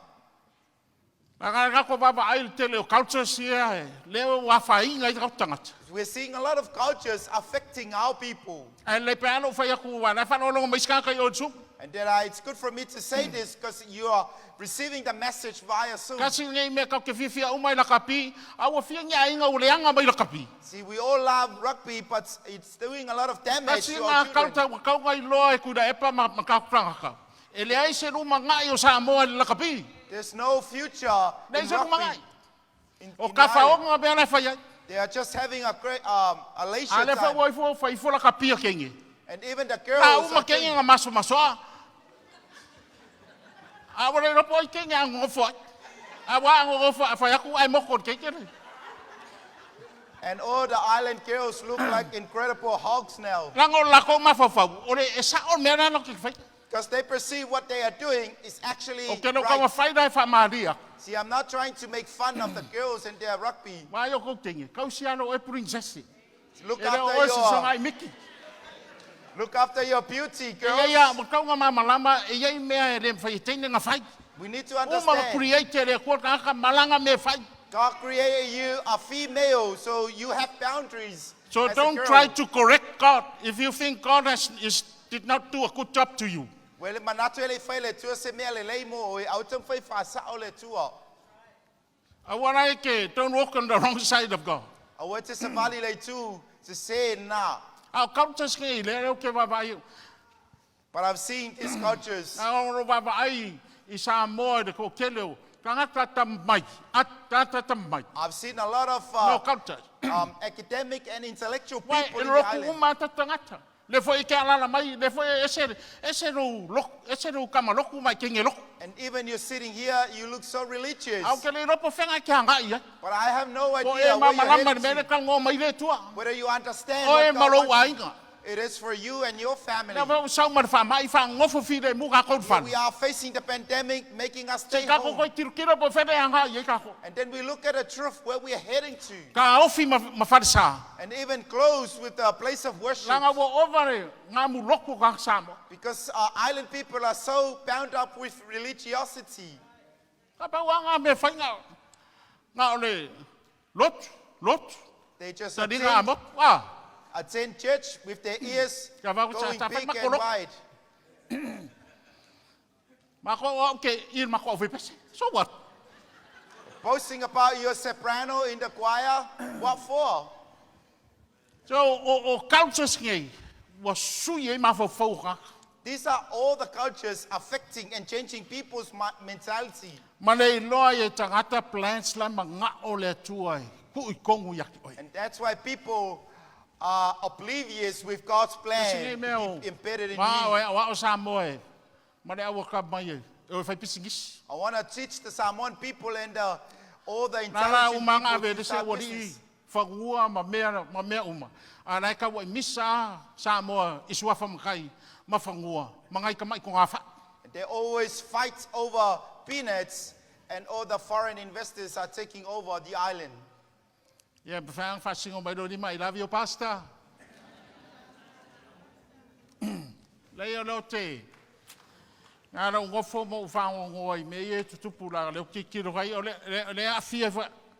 La nga ko baba ai le tele o cultures ia e leo wa whainga i kau tangata. We're seeing a lot of cultures affecting our people. E le pe alo whai aku wa le whanolongo mai skaka i o tsu. And then it's good for me to say this because you are receiving the message via Zoom. Kasi ngai mea kau ke whiwhia umai la kapi, a ua whia ngai ainga o leanga mai la kapi. See, we all love rugby, but it's doing a lot of damage Kasi to our ngā children. kauta wa kau ngai loa e kura epa ma, ma kau pranga kau. E le ai se ruma ngai o Samoa le la kapi. There's no future Le in se ruma rugby. ngai. O In ka the island. whaonga mea lai whai ai. They are just having a great a leisure A le whai time. ua ifo whai ifo la kapi a kenge. And even the A girls uma are kenge doing- ngā maso masoa. A wale ropo ai kenge a ngofo ai. A wa ngofo a whai aku ai moko o kenge le. and all the island girls look like incredible hogs now Langa o lako mawhawhau. O le e sa o mea nana ki whai. because they perceive what they are doing is actually O ke no kawa right. whai rai wha maria. See, I'm not trying to make fun of the girls and their rugby. Wa yo kou tenge. Kau si ano e princess. Look E leo after oe si your songa i Mickey. look after your beauty, E girls. ia, ma kau ngā mamalama, e ia i mea e le mwhai e teine ngā whai. We need to O ma understand. create le kua ka malanga me whai. God created you a female, so you have boundaries. So as a don't girl. try to correct God if you think God has, is, did not do a good job to you. Wele manatu ele fai le tua se mea le lei mo oe, au tau fai whasao le tua. Aua la e ke, don't walk on the wrong side of God. Aua e te savali i le itu sesē lena. A o cultures nei, lea lea ou te vaavaai au. But I've seen these cultures. Na o lo vaavaai i Samoa i le toatele o tagata atamai, tagata atamai. I've seen a lot of No cultures. academic and intellectual Wai, people e in the lotu island. uma ta tagata. Le foi e ke alala mai, le foi e ese, ese lou loku, ese lou kama loku mai ke nge loku. And even you're sitting here, you look so religious. A o ke le iloa po o fega e ke agai ai. But I have no Po idea e where you're malamalama heading i le mea to. le talanoa mai le Atua. Whether you understand Oe what ma God lou wants. aiga. It is for you and your family. Lea foi ua sau ma le faamai, faalogofo filemu kākou i le fale. We are facing the pandemic, making us Se stay kākou home. koe tilotilo po o fea e agai ai kākou. And then we look at the truth where we are heading to. Taofi ma, ma falesa. And even close with the place of worship. Leaga ua ova le gamu lotu o tagata Samoa. Because our island people are so bound up with religiosity. Ka pau lava ngā mea fai na, na o le lotu, lotu, They just taliga a attend, motu. Ah, attend church with their ears Kia vau going sa- sa big fai and mako wide. Mako o au ke i mako au pese. So what? Boasting about your soprano in the choir, what for? So o, o cultures nei, ua sui ai mafaufau o tagata. These are all the cultures affecting and changing people's mentality. Ma le iloa ai e tagata plans la e magao le Atua e tuu i tonu ia te oe. And that's why people are oblivious with God's Isi nei plan mea o, embedded in ma you. o e au ao Samoa e, ma le au ka mai e, e o fai pisinisi. I want to teach the Samoan people and all the Nā la intelligent umanga people ave to le se start ua li'i business. fagua ma mea, ma mea uma. A la e kau ai misa a Samoa i suafa makai ma fagua, ma ngai ka mai ko ngā wha. They always fight over peanuts, and all the foreign investors are taking over the island. Ia, pa whaang whasingo mai lo lima, I love you, pastor. Lei o leo te, ngā rau ngofo mo whaangongoa i me e tutupu la leo kikiro kai, o le, le, le aafia,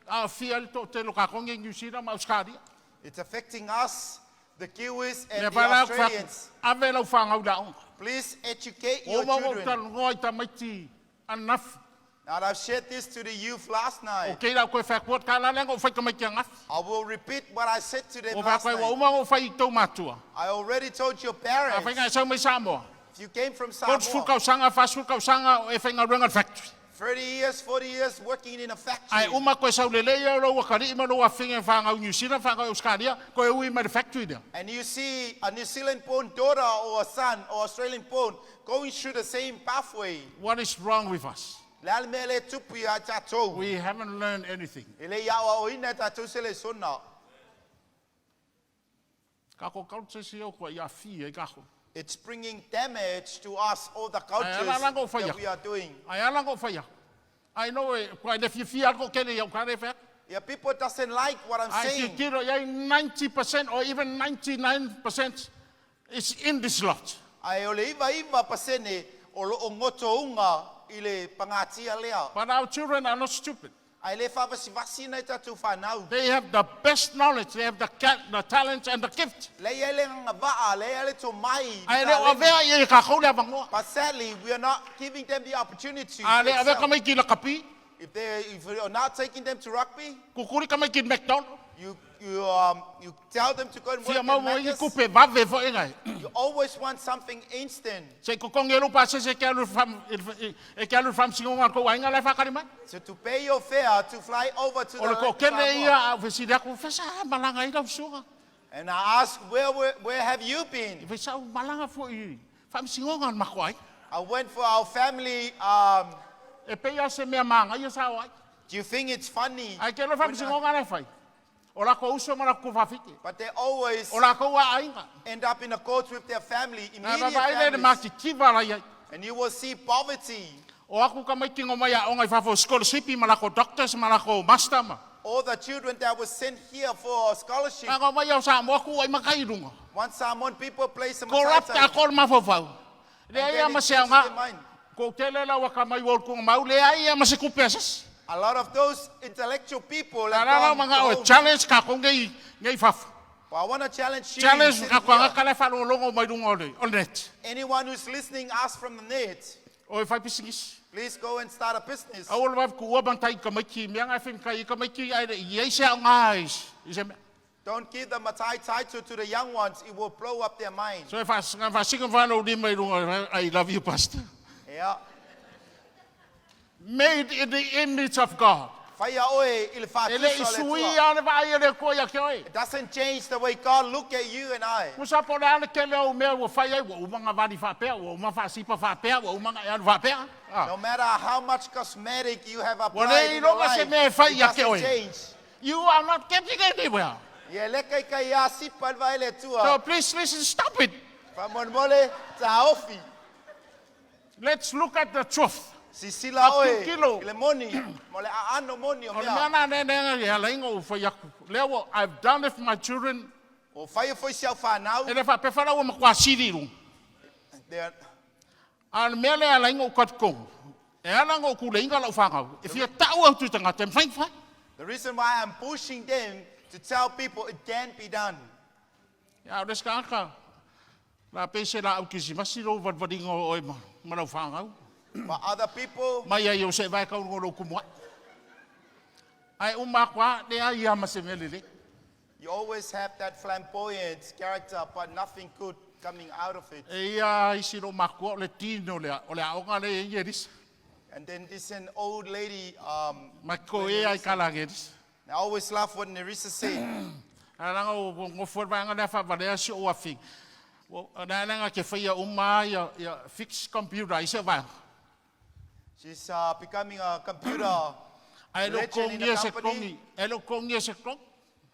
aafia le toatele o kākou i New Zealand ma Australia. It's affecting us, the Kiwis and Lea the whae la au wha, Australians. ave lau whaangau la onga. Please educate O your ma o children. talanoa i tamaiti ananafi. Now, I've shared this to the youth last O night. kei lau koe whaakua, ka la lenga o whai tamaiti angafi. I will repeat what I said to them O last whaakua, ua night. uma o whai i tō mātua. I already told your A parents, whainga e sau mai Samoa. if you came from 30 Samoa, tausaga, 40 tausaga e faigaluega i le factory. 30 years, 40 years working in a Ae factory. uma koe saulelei au lou akalii ma lou afega e fagau i New Zealand, fagau i Australia, koe ui mai le factory lea. And you see a New Zealand born daughter or a son or Australian born going through the same pathway. What is wrong with us? Le a le mea lea e tupu iā tatou. We haven't learned anything. E le i aoaoina e tatou se lesona. Kako culture si au kua i afia i kako. It's bringing damage to us, all the Ai cultures ala la ngo that whaia. we are doing. Ai ala ngo whaia. Ai no e, kua i le fiafia al ko kele iau kare whea. Yeah, people doesn't like what I'm Ai saying. titiro iai 90% or even 99% is in this lot. Ae o le 99% o loo gotouga i le pagatia lea. But our children are not stupid. Ae le faavasivasi nai tatou fanau. They have the best knowledge, they have the, the talent and the gift. Le i ai le agavaa, le i ai le tomai, Ae le o avea i e kākou le avanoa. But sadly, we are not giving them the opportunity A to le avea excel. ka mai ki lakapi, If they if you are not taking them to rugby, kukuri ka mai ki McDonald. you, um, you tell them to go and work Fia at mau mo i Macca's. kupe vave fo e ngai. You always want something instant. Se kokongi e lou pasese ke alu fam, e ke alu fam singonga ko ainga le whakari mai. So to pay your fare to fly over to O le the ko kene Samoa. ia au fesili aku, fesa malanga i lau suga. And I ask, where have you been? I fesa au malanga fo i fam singonga mako ai. I went for our family. Um, E pei a se mea manga ia sa o ai. do you think it's funny? Ai ke le fam When I- singonga le whai. O la ko uso ma la ko whawhiti. But they always O la ko wa ainga. end up in a court with their family, Nā immediate vava ai le families. mati kiva la iai. And you will see poverty. O aku ka mai tingo mai a onga i whawhao scholarship ma la ko doctors ma la ko master ma. All the children that were sent here for scholarship. Nā ngā mai au sa mo aku ai makai runga. Once Samoan people play some Corrupt a ko le mawhawhau. Le And ai then a ma it se changes aonga. their mind. Ko tele la waka mai wol kunga mau le ai a ma se kupe asas. A lot of those intellectual people Nā have rā gone manga o home. challenge ka ko ngei ngei whawha. But I want to challenge you. Challenge sitting ka ko anga here. ka le whalolongo mai runga o le, o le net. Anyone who's listening us from the net. O e fai pisinisi. Please go and start a business. Aua le vave tuua matai i tamaiti i mea na e fai i tamaiti ae le i ai se aoga i se mea. Don't give the Matai title to the young ones. It will blow up their mind. So e faasina whanau lima i runga, I love you, Pastor. Yeah. Made in the image of God. Faia oe i le E le i faatusa o le sui Atua. a le vaai a le Atua ia te oe. It doesn't change the way God look at you and I. Musa po le ale tele au mea ua fai ai, ua uma ngā vali whapea, ua uma whaasipa whapea, ua uma ngā ealu whapea. Ah. No matter how much cosmetic you have Ua applied le in your iloga se life, mea e fai it ia te doesn't oe. change. You are not getting anywhere. Ia le kai kai ia sipa le vae le So Atua. please listen, stop it. Faamolemole, taofi. Let's look at the truth. Sisila oe Kilo. i le moni, mo le aano moni o O le mea. mea nā ne ne e ala inga u whai aku. Lea ua, I've done it for my children. O whai foi si au whanau. E le whapewhara ua makua siri runga. A le mea lea ala inga u katikongu. E ala ngō kule inga lau whangau. E fia tau au tu tangata, e mwhai whai. The reason why I'm pushing them to tell people it can be done. Ia, o leska aka, la pese la au kisimasi ro valvalinga o oe ma, ma lau whangau. But other people, Mai ai o se vai kau ngō ro kumua. Ai uma kwa, le ai ia ma se mele le. you always have that flamboyant character, but nothing good coming out of it. E ia isi ro makua o le tino lea, o le aonga le e risa. And then this an old lady, Ma ko e ai kala ge risa. I always laugh what Nerissa said. Aranga o ngofua vanga lea whavalea si o awhi. O nā nanga ke whaia uma ia, ia fix computer i se vanga. She's becoming a computer, Ai lo Legend in the kongi e se company. kongi. Ai lo kongi e se kongi.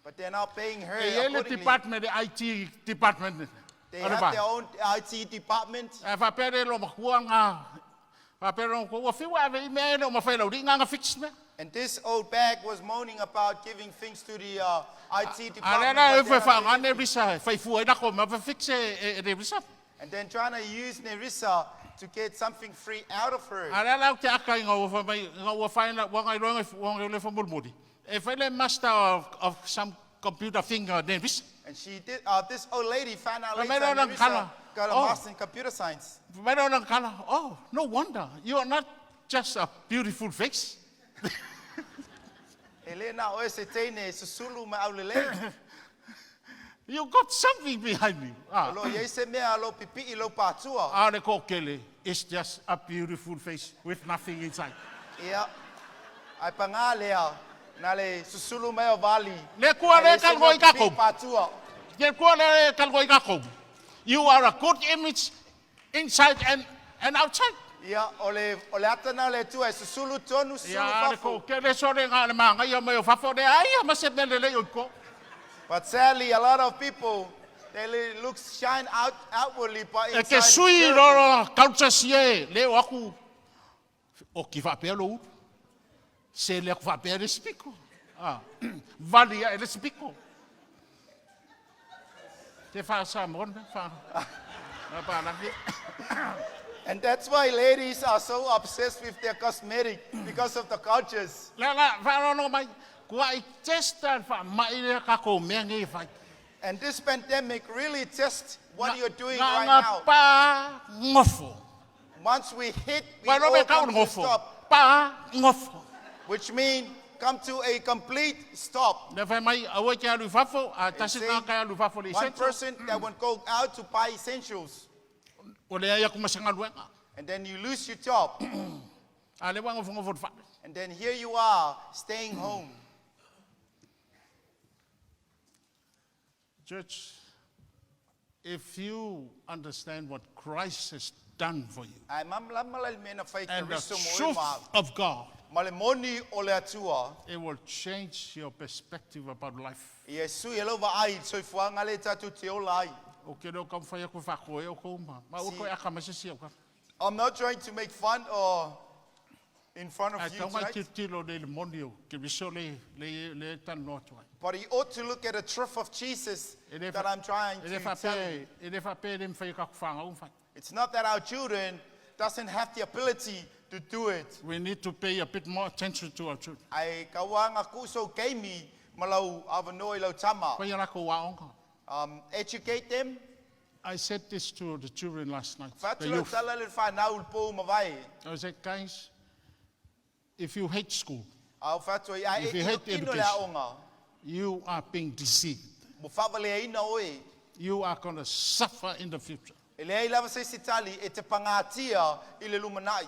but they're not paying her E ele accordingly. department, IT department. They have their own IT department. E whapere lo makua ngā. Whapere lo makua. Ua whiwa ave i mea ene o mawhai lau ngā fix mea. And this old bag was moaning about giving things to the IT A department. lera e but they're whai not whaangane doing risa. e Whai fua i nako mea whai fix e, e, e risa. And then trying to use Nerissa to get something free out of her. A lera au te aka i ngā ua whai, ngā ua whaina, ua ngai roinga, ua ngai lefa mulmuli. E whai le master of some computer thing ne risa. And she did, this old lady found out But later meron ng Nerissa kala. got a Oh. master in computer science. Meron ng kala, oh, no wonder. You are not just a beautiful face. Helena oe se teine susulu ma aulelei. You got something behind you. Ah. Lo iei se mea lo pipi'i lo pātua. Ah, le kokele. It's just a beautiful face with nothing inside. Ia. Ai pangā lea. Nā le susulu mai o vali. Le kua le Ai se kalgo mea i kako. pipi'i pātua. Le kua le kalgo i kako. You are a good image inside and outside. Ia, o le, o le atana o le tua e susulu tonu, susulu Ia, le fafo. kokele sore ngā le maanga ia mai o fafo le ai ma se mele le oi ko. But sadly, a lot of people, they look shine out outwardly, but E ke inside it's sui terrible. roro culture sie le o aku o ki whapea lo uru. Se le aku whapea le spiko. Ah, vali ia e le spiko. Te wha sa mon, wha. Nā pā naki. And that's why ladies are so obsessed with their cosmetic because of the cultures. La la, wha rono mai, kua i testa wha mai le kako mea ngei whai. And this pandemic really tests what you're doing Ngā right ngā now. pā ngofo. Once we hit, we Wai all robe kau come to a ngofo. stop, Pā ngofo. which means come to a complete stop. Le whai mai, aue ke alu fafo, a tasi say, ngā kai alu fafo le One essential. person that won't go out to buy essentials, O le ai aku masangaluenga. and then you lose your job, A le wanga ngofo whare. and then here you are staying home. Church, if you understand what Christ has done for you Ai mamlama le mea na whai and the Keriso mo e truth ma. of God, Ma le moni o le atua, it will change your perspective about life. ia sui e lau vaai, soifuaga le tatou te ola ai. O ke leo kam whai aku whako e o kouma. Ma o Si. koe aka masisi au ka. I'm not trying to make fun or in front Ai of you taunga tonight, titilo le le moni o ke riso le tan noa tuai. but you ought to look at the truth of Jesus E le that I'm trying e le to tell you. whape, e le whape le mwhai kaku whanga o mwhai. It's not that our children doesn't have the ability to do it. We need to pay a bit more attention to our children. Ai kauanga kuso keimi malau avanoa i lau tama. Whai ala ko waonga. Educate them. I said this to the children last night, the Fatu lau youth. tala le whanau le pō mawai. I said, guys, if you hate school, Au fatu ai, ai If e you kino hate kino le education. aonga. you are being deceived. Mo whawale aina oe. You are going to suffer in the future. E leai lava se isi tali e te pangatia i le lumanai.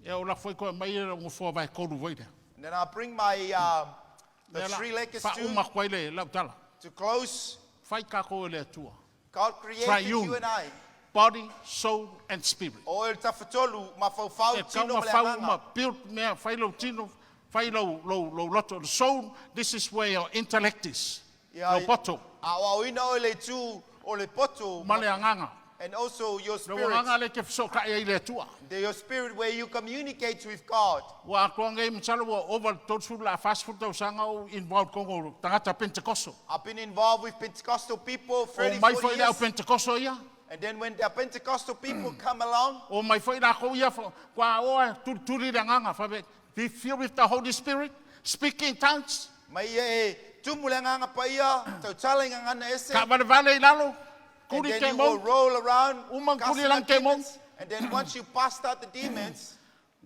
Ia o la foi koe mai e ngo fua vai kolu vai lea. And then I bring my the Lea la, three-legged Fa stool uma koe le lau tala. to close. Fai kako e le atua. God created Triune. you and I. Body, soul and spirit. O el tafatolu mafaufau E tino kaunga ma le fau agaga. ma build mea, fai lau tino, fai lau, lau, lau loto. The soul, this is where your intellect is. Ia, Lau poto, A o au ina o le tū o le poto ma le anganga. and also your Lau spirit. anganga le ke whiso ka e i le atua. Your spirit where you communicate with God. Ua atoa ngai masalo ua over 30 la 40 tausaga o involved kongo tagata Pentecostal. I've been involved with Pentecostal people O 30, mai 40 foi le au years. Pentecostal ia. And then when the Pentecostal people come along, O mai foi lākou ia kua oa turituri le agaga faapea be filled with the Holy Spirit, speak in tongues, mai ia e tumu le agaga paia, tautala i ngagana ese, kaavalevale i lalo, and kuli then ke you will mau, roll around, Uma casting kuli lang out ke mau. demons. And then once you bust out the demons,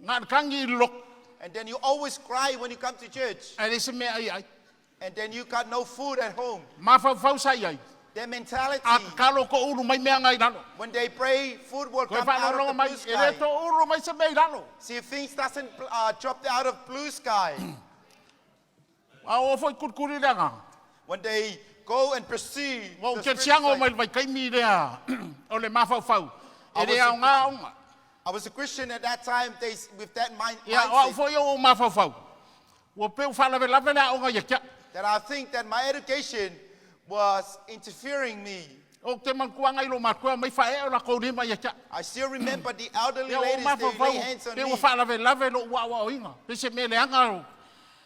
ngakangi i le loku, and then you always cry when you come to church, ae leai se mea ai ai. and then you got no food at home. Mafaufau sa i ai, Their mentality, a tatalo ko ulu mai mea ngai lalo. when they pray, food will Koe come out faalogologo of the mai, blue e le sky. to ulu mai se mea i lalo. See, if things doesn't drop out of blue sky, A o foi kurikuri le agaga. when they go and pursue Ua ou the kerisiago spiritual mai side. le vaitaimi lea o le mafaufau. E I le was- aoga aoga. I was a Christian at that time, they, with that Ia, o au mindset, foi o mafaufau. Ua peu faalavelave le aoga ia kia. that I think that my education was interfering me. O te mantuanga i lo matua mai fae o la kou lima ia kia. I still remember the elderly Ia o ladies, they mafaufau, lay hands on pe ua me. faalavelave lo ua ua oinga. Pe se mea leaga o.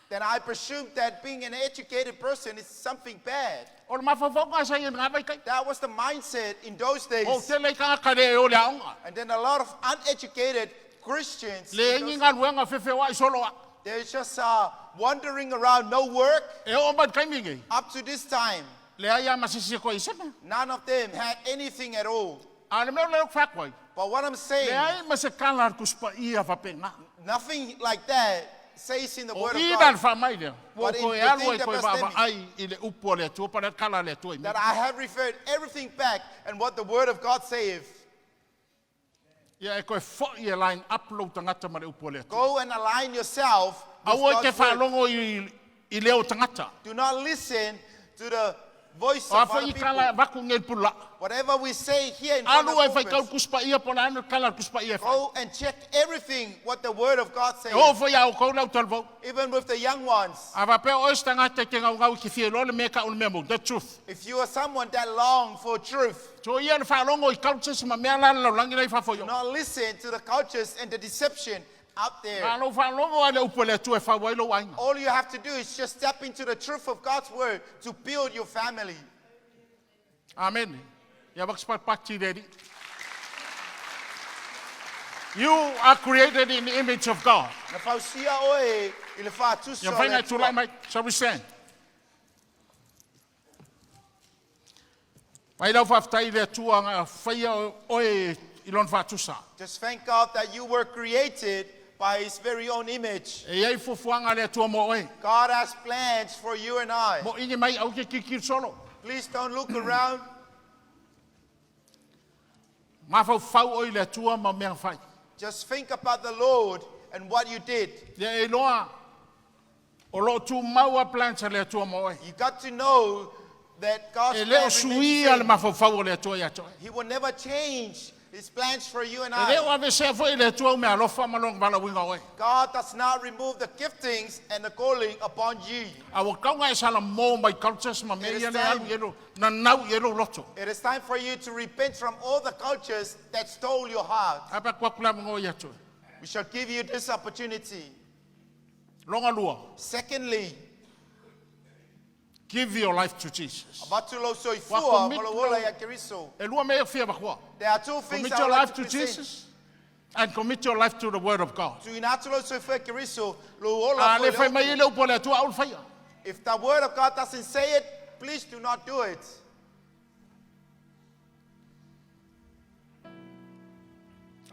Then I presumed that being an educated person is something bad. O le mafaufau ngā sa ia ngā vai kai. That was the mindset in those days. O te lei kanga le o le aoga. And then a lot of uneducated Christians, Le in ingi those- ngā luenga fefe wa i solo a. they're just wandering around, no work. E o mai kaimi ngei. Up to this time, Le ai a masisi ko i seme. none of them had anything at all. A le mea leo whakwai. But what I'm Le saying, ai ma se kala ar kuspa ia whapenga. nothing like that says in the O Word of i God nā whamai lea. Ua But in koe the alu thing ai that koe was vaava them- ai i le upu o le atua, pa le kala le atua i that mea. I have referred everything back and what the Word of God saith. Ia e koe foi e line up lou tangata ma le upu o le atua. Go and align yourself with Aua e te God's Word. whaalongo i, i leo tangata. Do not listen to the voice O a of whai other i kala people. vaku ngei pula. Whatever we say here in front Alu ai of whai kau pulpit, kuspa ia po la anu kala kuspa ia whai. go and check everything what the Word of God E o says. whai au kau lau talvau. Even with the young ones. A wapea o esta ngata te ngau ngau ki whia loa le mea ka o le mea mou, the truth. If you are someone that long for truth, So ia le whaalongo i cultures ma mea la lau langi nei whawhoi do not listen to the cultures and the deception out there. A lou whaalongo ai le upu le atua e whau ai lou ainga. All you have to do is just step into the truth of God's word to build your family. Amen. Ia wakspatpati reri. You are created in the image of God. Na fausia oe i le whātusa Ia o le whainga Atua. tūlai mai. Shall we stand? Mai lau whawhtai le atua ngā whaia oe i lon whātusa. Just thank God that you were created by His very own image. E iai fuafuaga le Atua mo oe. God has plans for you and I. Mo ingi mai au ke kikiri solo. Please don't look around. Mafaufau oe i le Atua ma mea fai. Just think about the Lord and what you did. Ia e iloa o loo tumau a plans a le Atua mo oe. You got to know that God's E le o plan remains suia the le same. mafaufau o le Atua ia te oe. He will never change His plans for you and E le o I. avesea foi le Atua o mea alofa ma lona valaauina oe. God does not remove the giftings and the calling upon you. A ua kauga e salamo mai cultures ma mea It is ia le time. alu i e lo nanau i e lou loto. It is time for you to repent from all the cultures that stole your heart. A pa kua kula mga ia te oe. We shall give you this opportunity. Longa lua, Secondly, give your life to Jesus. avatu lou Wa soifua commit ma lou ola lou- ia Keriso. E lua mea e fia makua. There are two things Commit I your would like life to to present. Jesus and commit your life to the word of God. Tuuina atu lou soifua i Keriso, lou ola A foi le le fai mai upu. e le upu a le Atua au le faia. If the word of God doesn't say it, please do not do it.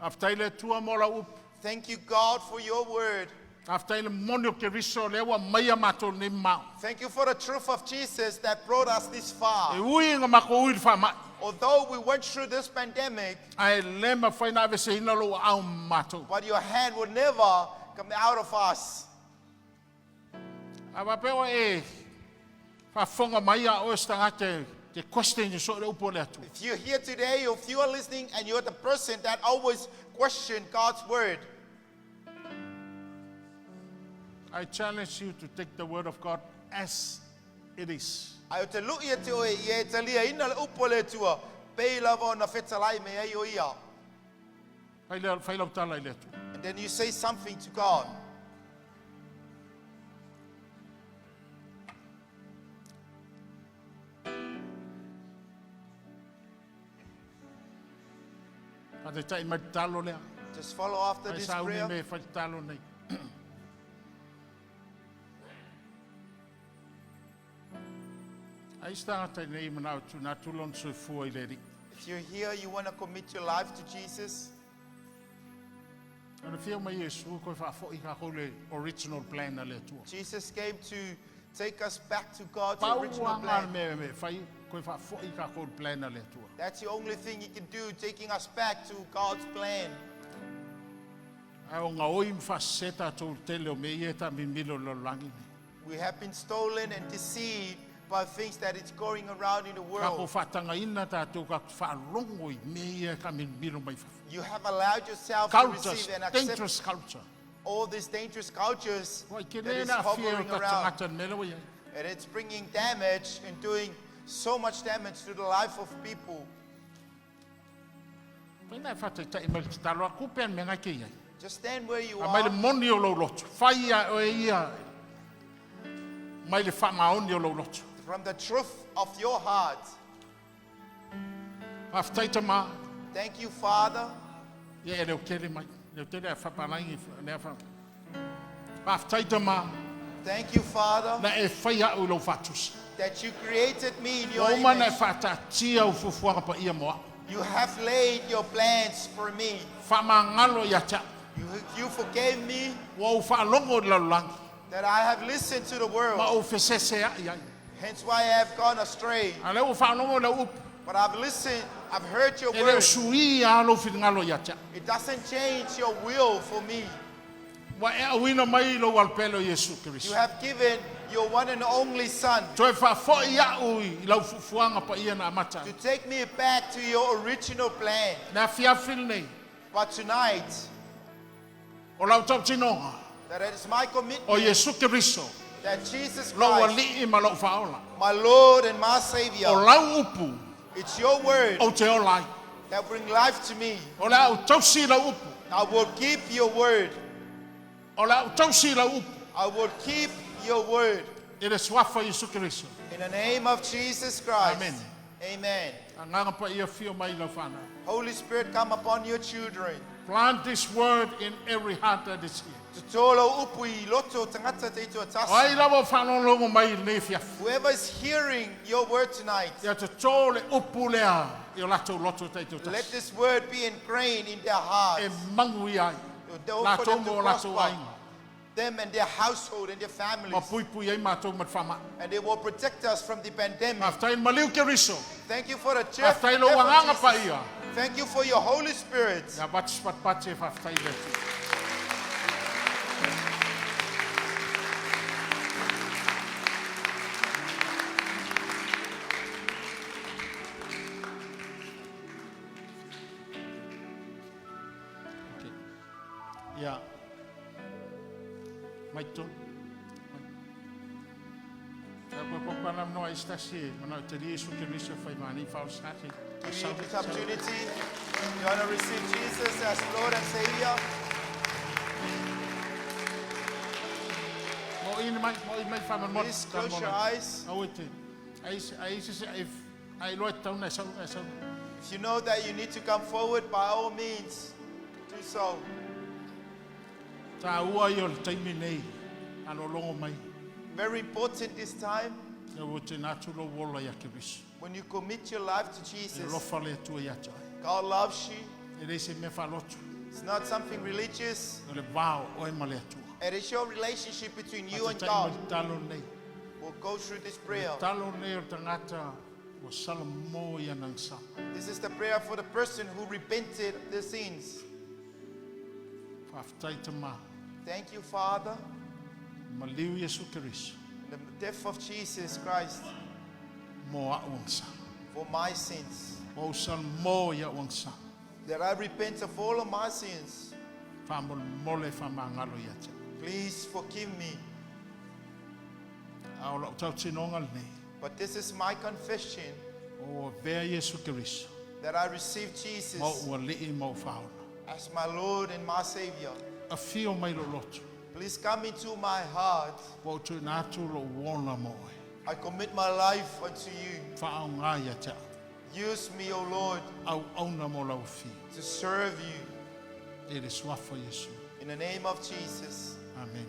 Faafetai le Atua mo lau upu. Thank you, God, for your word. Faafetai le moni o Keriso lea ua maia matou nei mao. Thank you for the truth of Jesus that brought us this E far. ui ina matou ui i le faamai, Although we went through this pandemic, ae le mafai ona aveeseina lou aao ma matou. but your hand will never come out of us. A faapea oe e faafofoga mai a oe se tagata e te question soo le upu o le Atua. If you're here today, or if you are listening and you're the person that always question God's word, I challenge you to take the word of God as it is. Ae ou te lui ia te oe ia e taliaina le upu a le Atua, pei lava ona fetalai me ai o ia. Fai lea- fai lau tala i le Atua. And then you say something to God. Faataitai mai le talo lea. Just follow after Fai this sauni prayer. me fai le talo nei. Ai se tagata i nei manao tuna atu lona soifua i le Alii. If you're here, you want to commit your life to Jesus. Ona fia mai Iesu koe faafoi kākou le original plan a le Atua. Jesus came to take us back to God's Pau original anga plan. le mea me fai koe faafoi kākou le plan a le Atua. That's the only thing he can do, taking us back to God's plan. Ae o gaoi ma faasese tatou i le tele o mea ia e taamimilo i le lalolagi nei. We have been stolen and deceived by things that is going around in the Kākou world. faatagaina tatou ka faalogo i mea ia e taamilomilo mai fafo. You have allowed yourself to Cultures, receive and accept dangerous culture. all these dangerous cultures Ua i that tele is le aafia o hovering tatou around. tagata i le mea lea ua i ai. And it's bringing damage and doing so much damage to the life of people. Pai na e faataitai mai le tatalo atu pea le mea na ke i ai. Just stand where you A mai le are. moni o lou loto. Fai ia oe ia mai le faamaoni o lou loto. From the truth of your heart. Faafetai tamā. Thank you, Father. Ia e leo tele mai. Leo tele a whapalangi. Lea wha. Faafetai tamā. Thank you, Father, Na e whai au i lou faatusa. that you created me in your Ua uma na e image. faataatia au fuafuaga paia mo au. You have laid your plans for me. Faamagalo ia te au. You forgave me Ua ou faalogo i le lalolagi. that I have listened to the Ma world. ou fesesea'i ai. Hence why I have gone astray. A lea ua faalogo i lau upu. But I've listened, I've heard your E leo word. suia lava lou finagalo ia te au. It doesn't change your will for me. Ua e auina mai lou alopele o Iesu You Keriso. have given your one and only Son Toe faafoi a'u i lau fuafuaga paia na amata to ai. take me back to your original plan. Le afiafi lenei, But tonight, o lau tautinoga, that it is my o commitment Iesu Keriso, that Jesus lou Christ, Alii ma lou Faaola. my Lord and my O Savior, lau upu, it's your word ou te ola ai. that bring life to me. O le a ou tausi i lau upu. I will keep your word. O le a ou tausi i lau upu. I will keep your word. I le suafa o Iesu Keriso. In the name of Jesus Christ. Amen. Amen. Agaga Paia afio mai i lau fanau. Holy Spirit, come upon your children. Plant this word in every heart that is here. Totolo upu i loto tangata te itu O atasi. ai lava o faalogologo mai i lenei afiafi. Whoever is hearing your word tonight, Ia totō le upu lea i o latou loto let taitoatasi. this word be ingrained in their E hearts. magu ia ai. Don't for Latou them to mo o latou prosper, aiga. them and their household and their Ma families. puipui ai matou ma le faama'i. And they will protect us from the pandemic. Faafetai le maliu Keriso. Thank you for the church. Faafetai lou agaga paia. Thank you for your Holy Spirit. Ia avatu se patipati e faafetai i le Atua. Okay. Ia. Mai tonu. Mai. Ia koe koe ana mnoa i stasi e mana o te li Iesu Keriso whai mani whaosake. Give you this opportunity. You want to receive Jesus as Lord and Savior? Mo ina mai, mo ina mai whamana Please close your eyes. Au e te, ai se, ai se, ai, ai loa e tauna e sau, e sau. If you know that you need to come forward, by all means, do so. Tā ua i o le taimi nei, a lologo mai, Very important this time e ua te nātu lo wola ia Keriso. when you commit your life to E Jesus. lofa le Atua ia te ai. God loves you. E le se mea faalotu. It's not something religious. O le va o oe ma le Atua. It is your relationship between you and Faatatai ma God. le talo nei. We'll go through this prayer. Talo nei o le tagata ua salamo i ana agasala. This is the prayer for the person who repented of their sins. Faafetai Tamā. Thank you, Father, Maliu Iesu Keriso in the death of Jesus Christ mo a'u agasala. for my sins. Ua ou salamo i a'u agasala. That I repent of all of my sins. Faamolemole faamagalo ia te au. Please forgive me. A o la'u tautinoga lenei. But this is my confession Ua avea Iesu Keriso that I received Jesus ma o'u Alii ma o'u Faaola. as my Lord and my Savior. Afio mai lo'u loto. Please come into my heart. Ua ou tuuina atu lo'u ola mo oe. I commit my life unto you. Faaaogā ia te au. Use me, O Lord, Auauna mo lau afio. to serve you. I le suafa o Iesu. In the name of Jesus. Amen.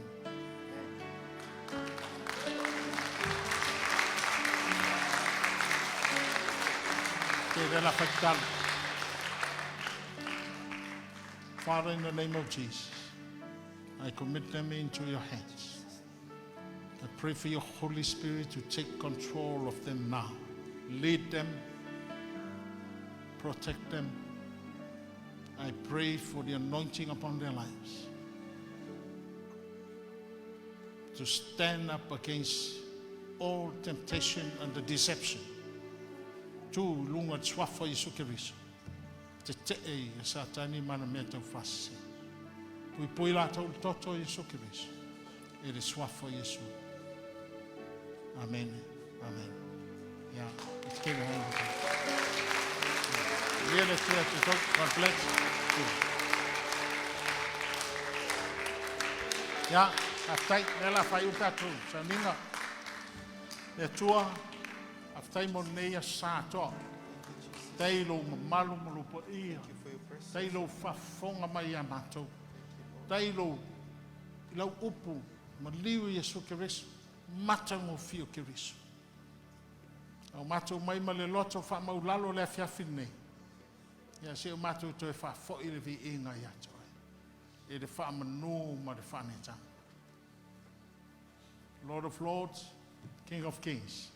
Te le la faitalo. Father, in the name of Jesus, I commit them into your hands. I pray for your Holy Spirit to take control of them now. Lead them, protect them. I pray for the anointing upon their lives to stand up against all temptation and the deception. Tu luga le suafa o Iesu Keriso. Tete'e ia Satani ma ana mea taufaasese. Puipui latou i le toto o Iesu Keriso. I le suafa o Iesu. Amen. Amen. Yeah. Let's give a hand. Lia le tua te tau. God bless. Ia, faafetai, lea o le a faaiu le tatou sauniga. Le Atua, faafetai mo lenei aso sa atoa. Faafetai i lou mamalu ma lou paia. Thank you for your presence. Faafetai i lou faafofoga mai ia matou. Faafetai i lou i lau upu maliu i Iesu Keriso, matagofie o Keriso. A o matou mai ma le loto faamaulalo le afiafi lenei. Ia seia o matou toe faafoi le viiga ia te oe. I le faamanu ma le faaneetaga. Lord of Lords, King of Kings.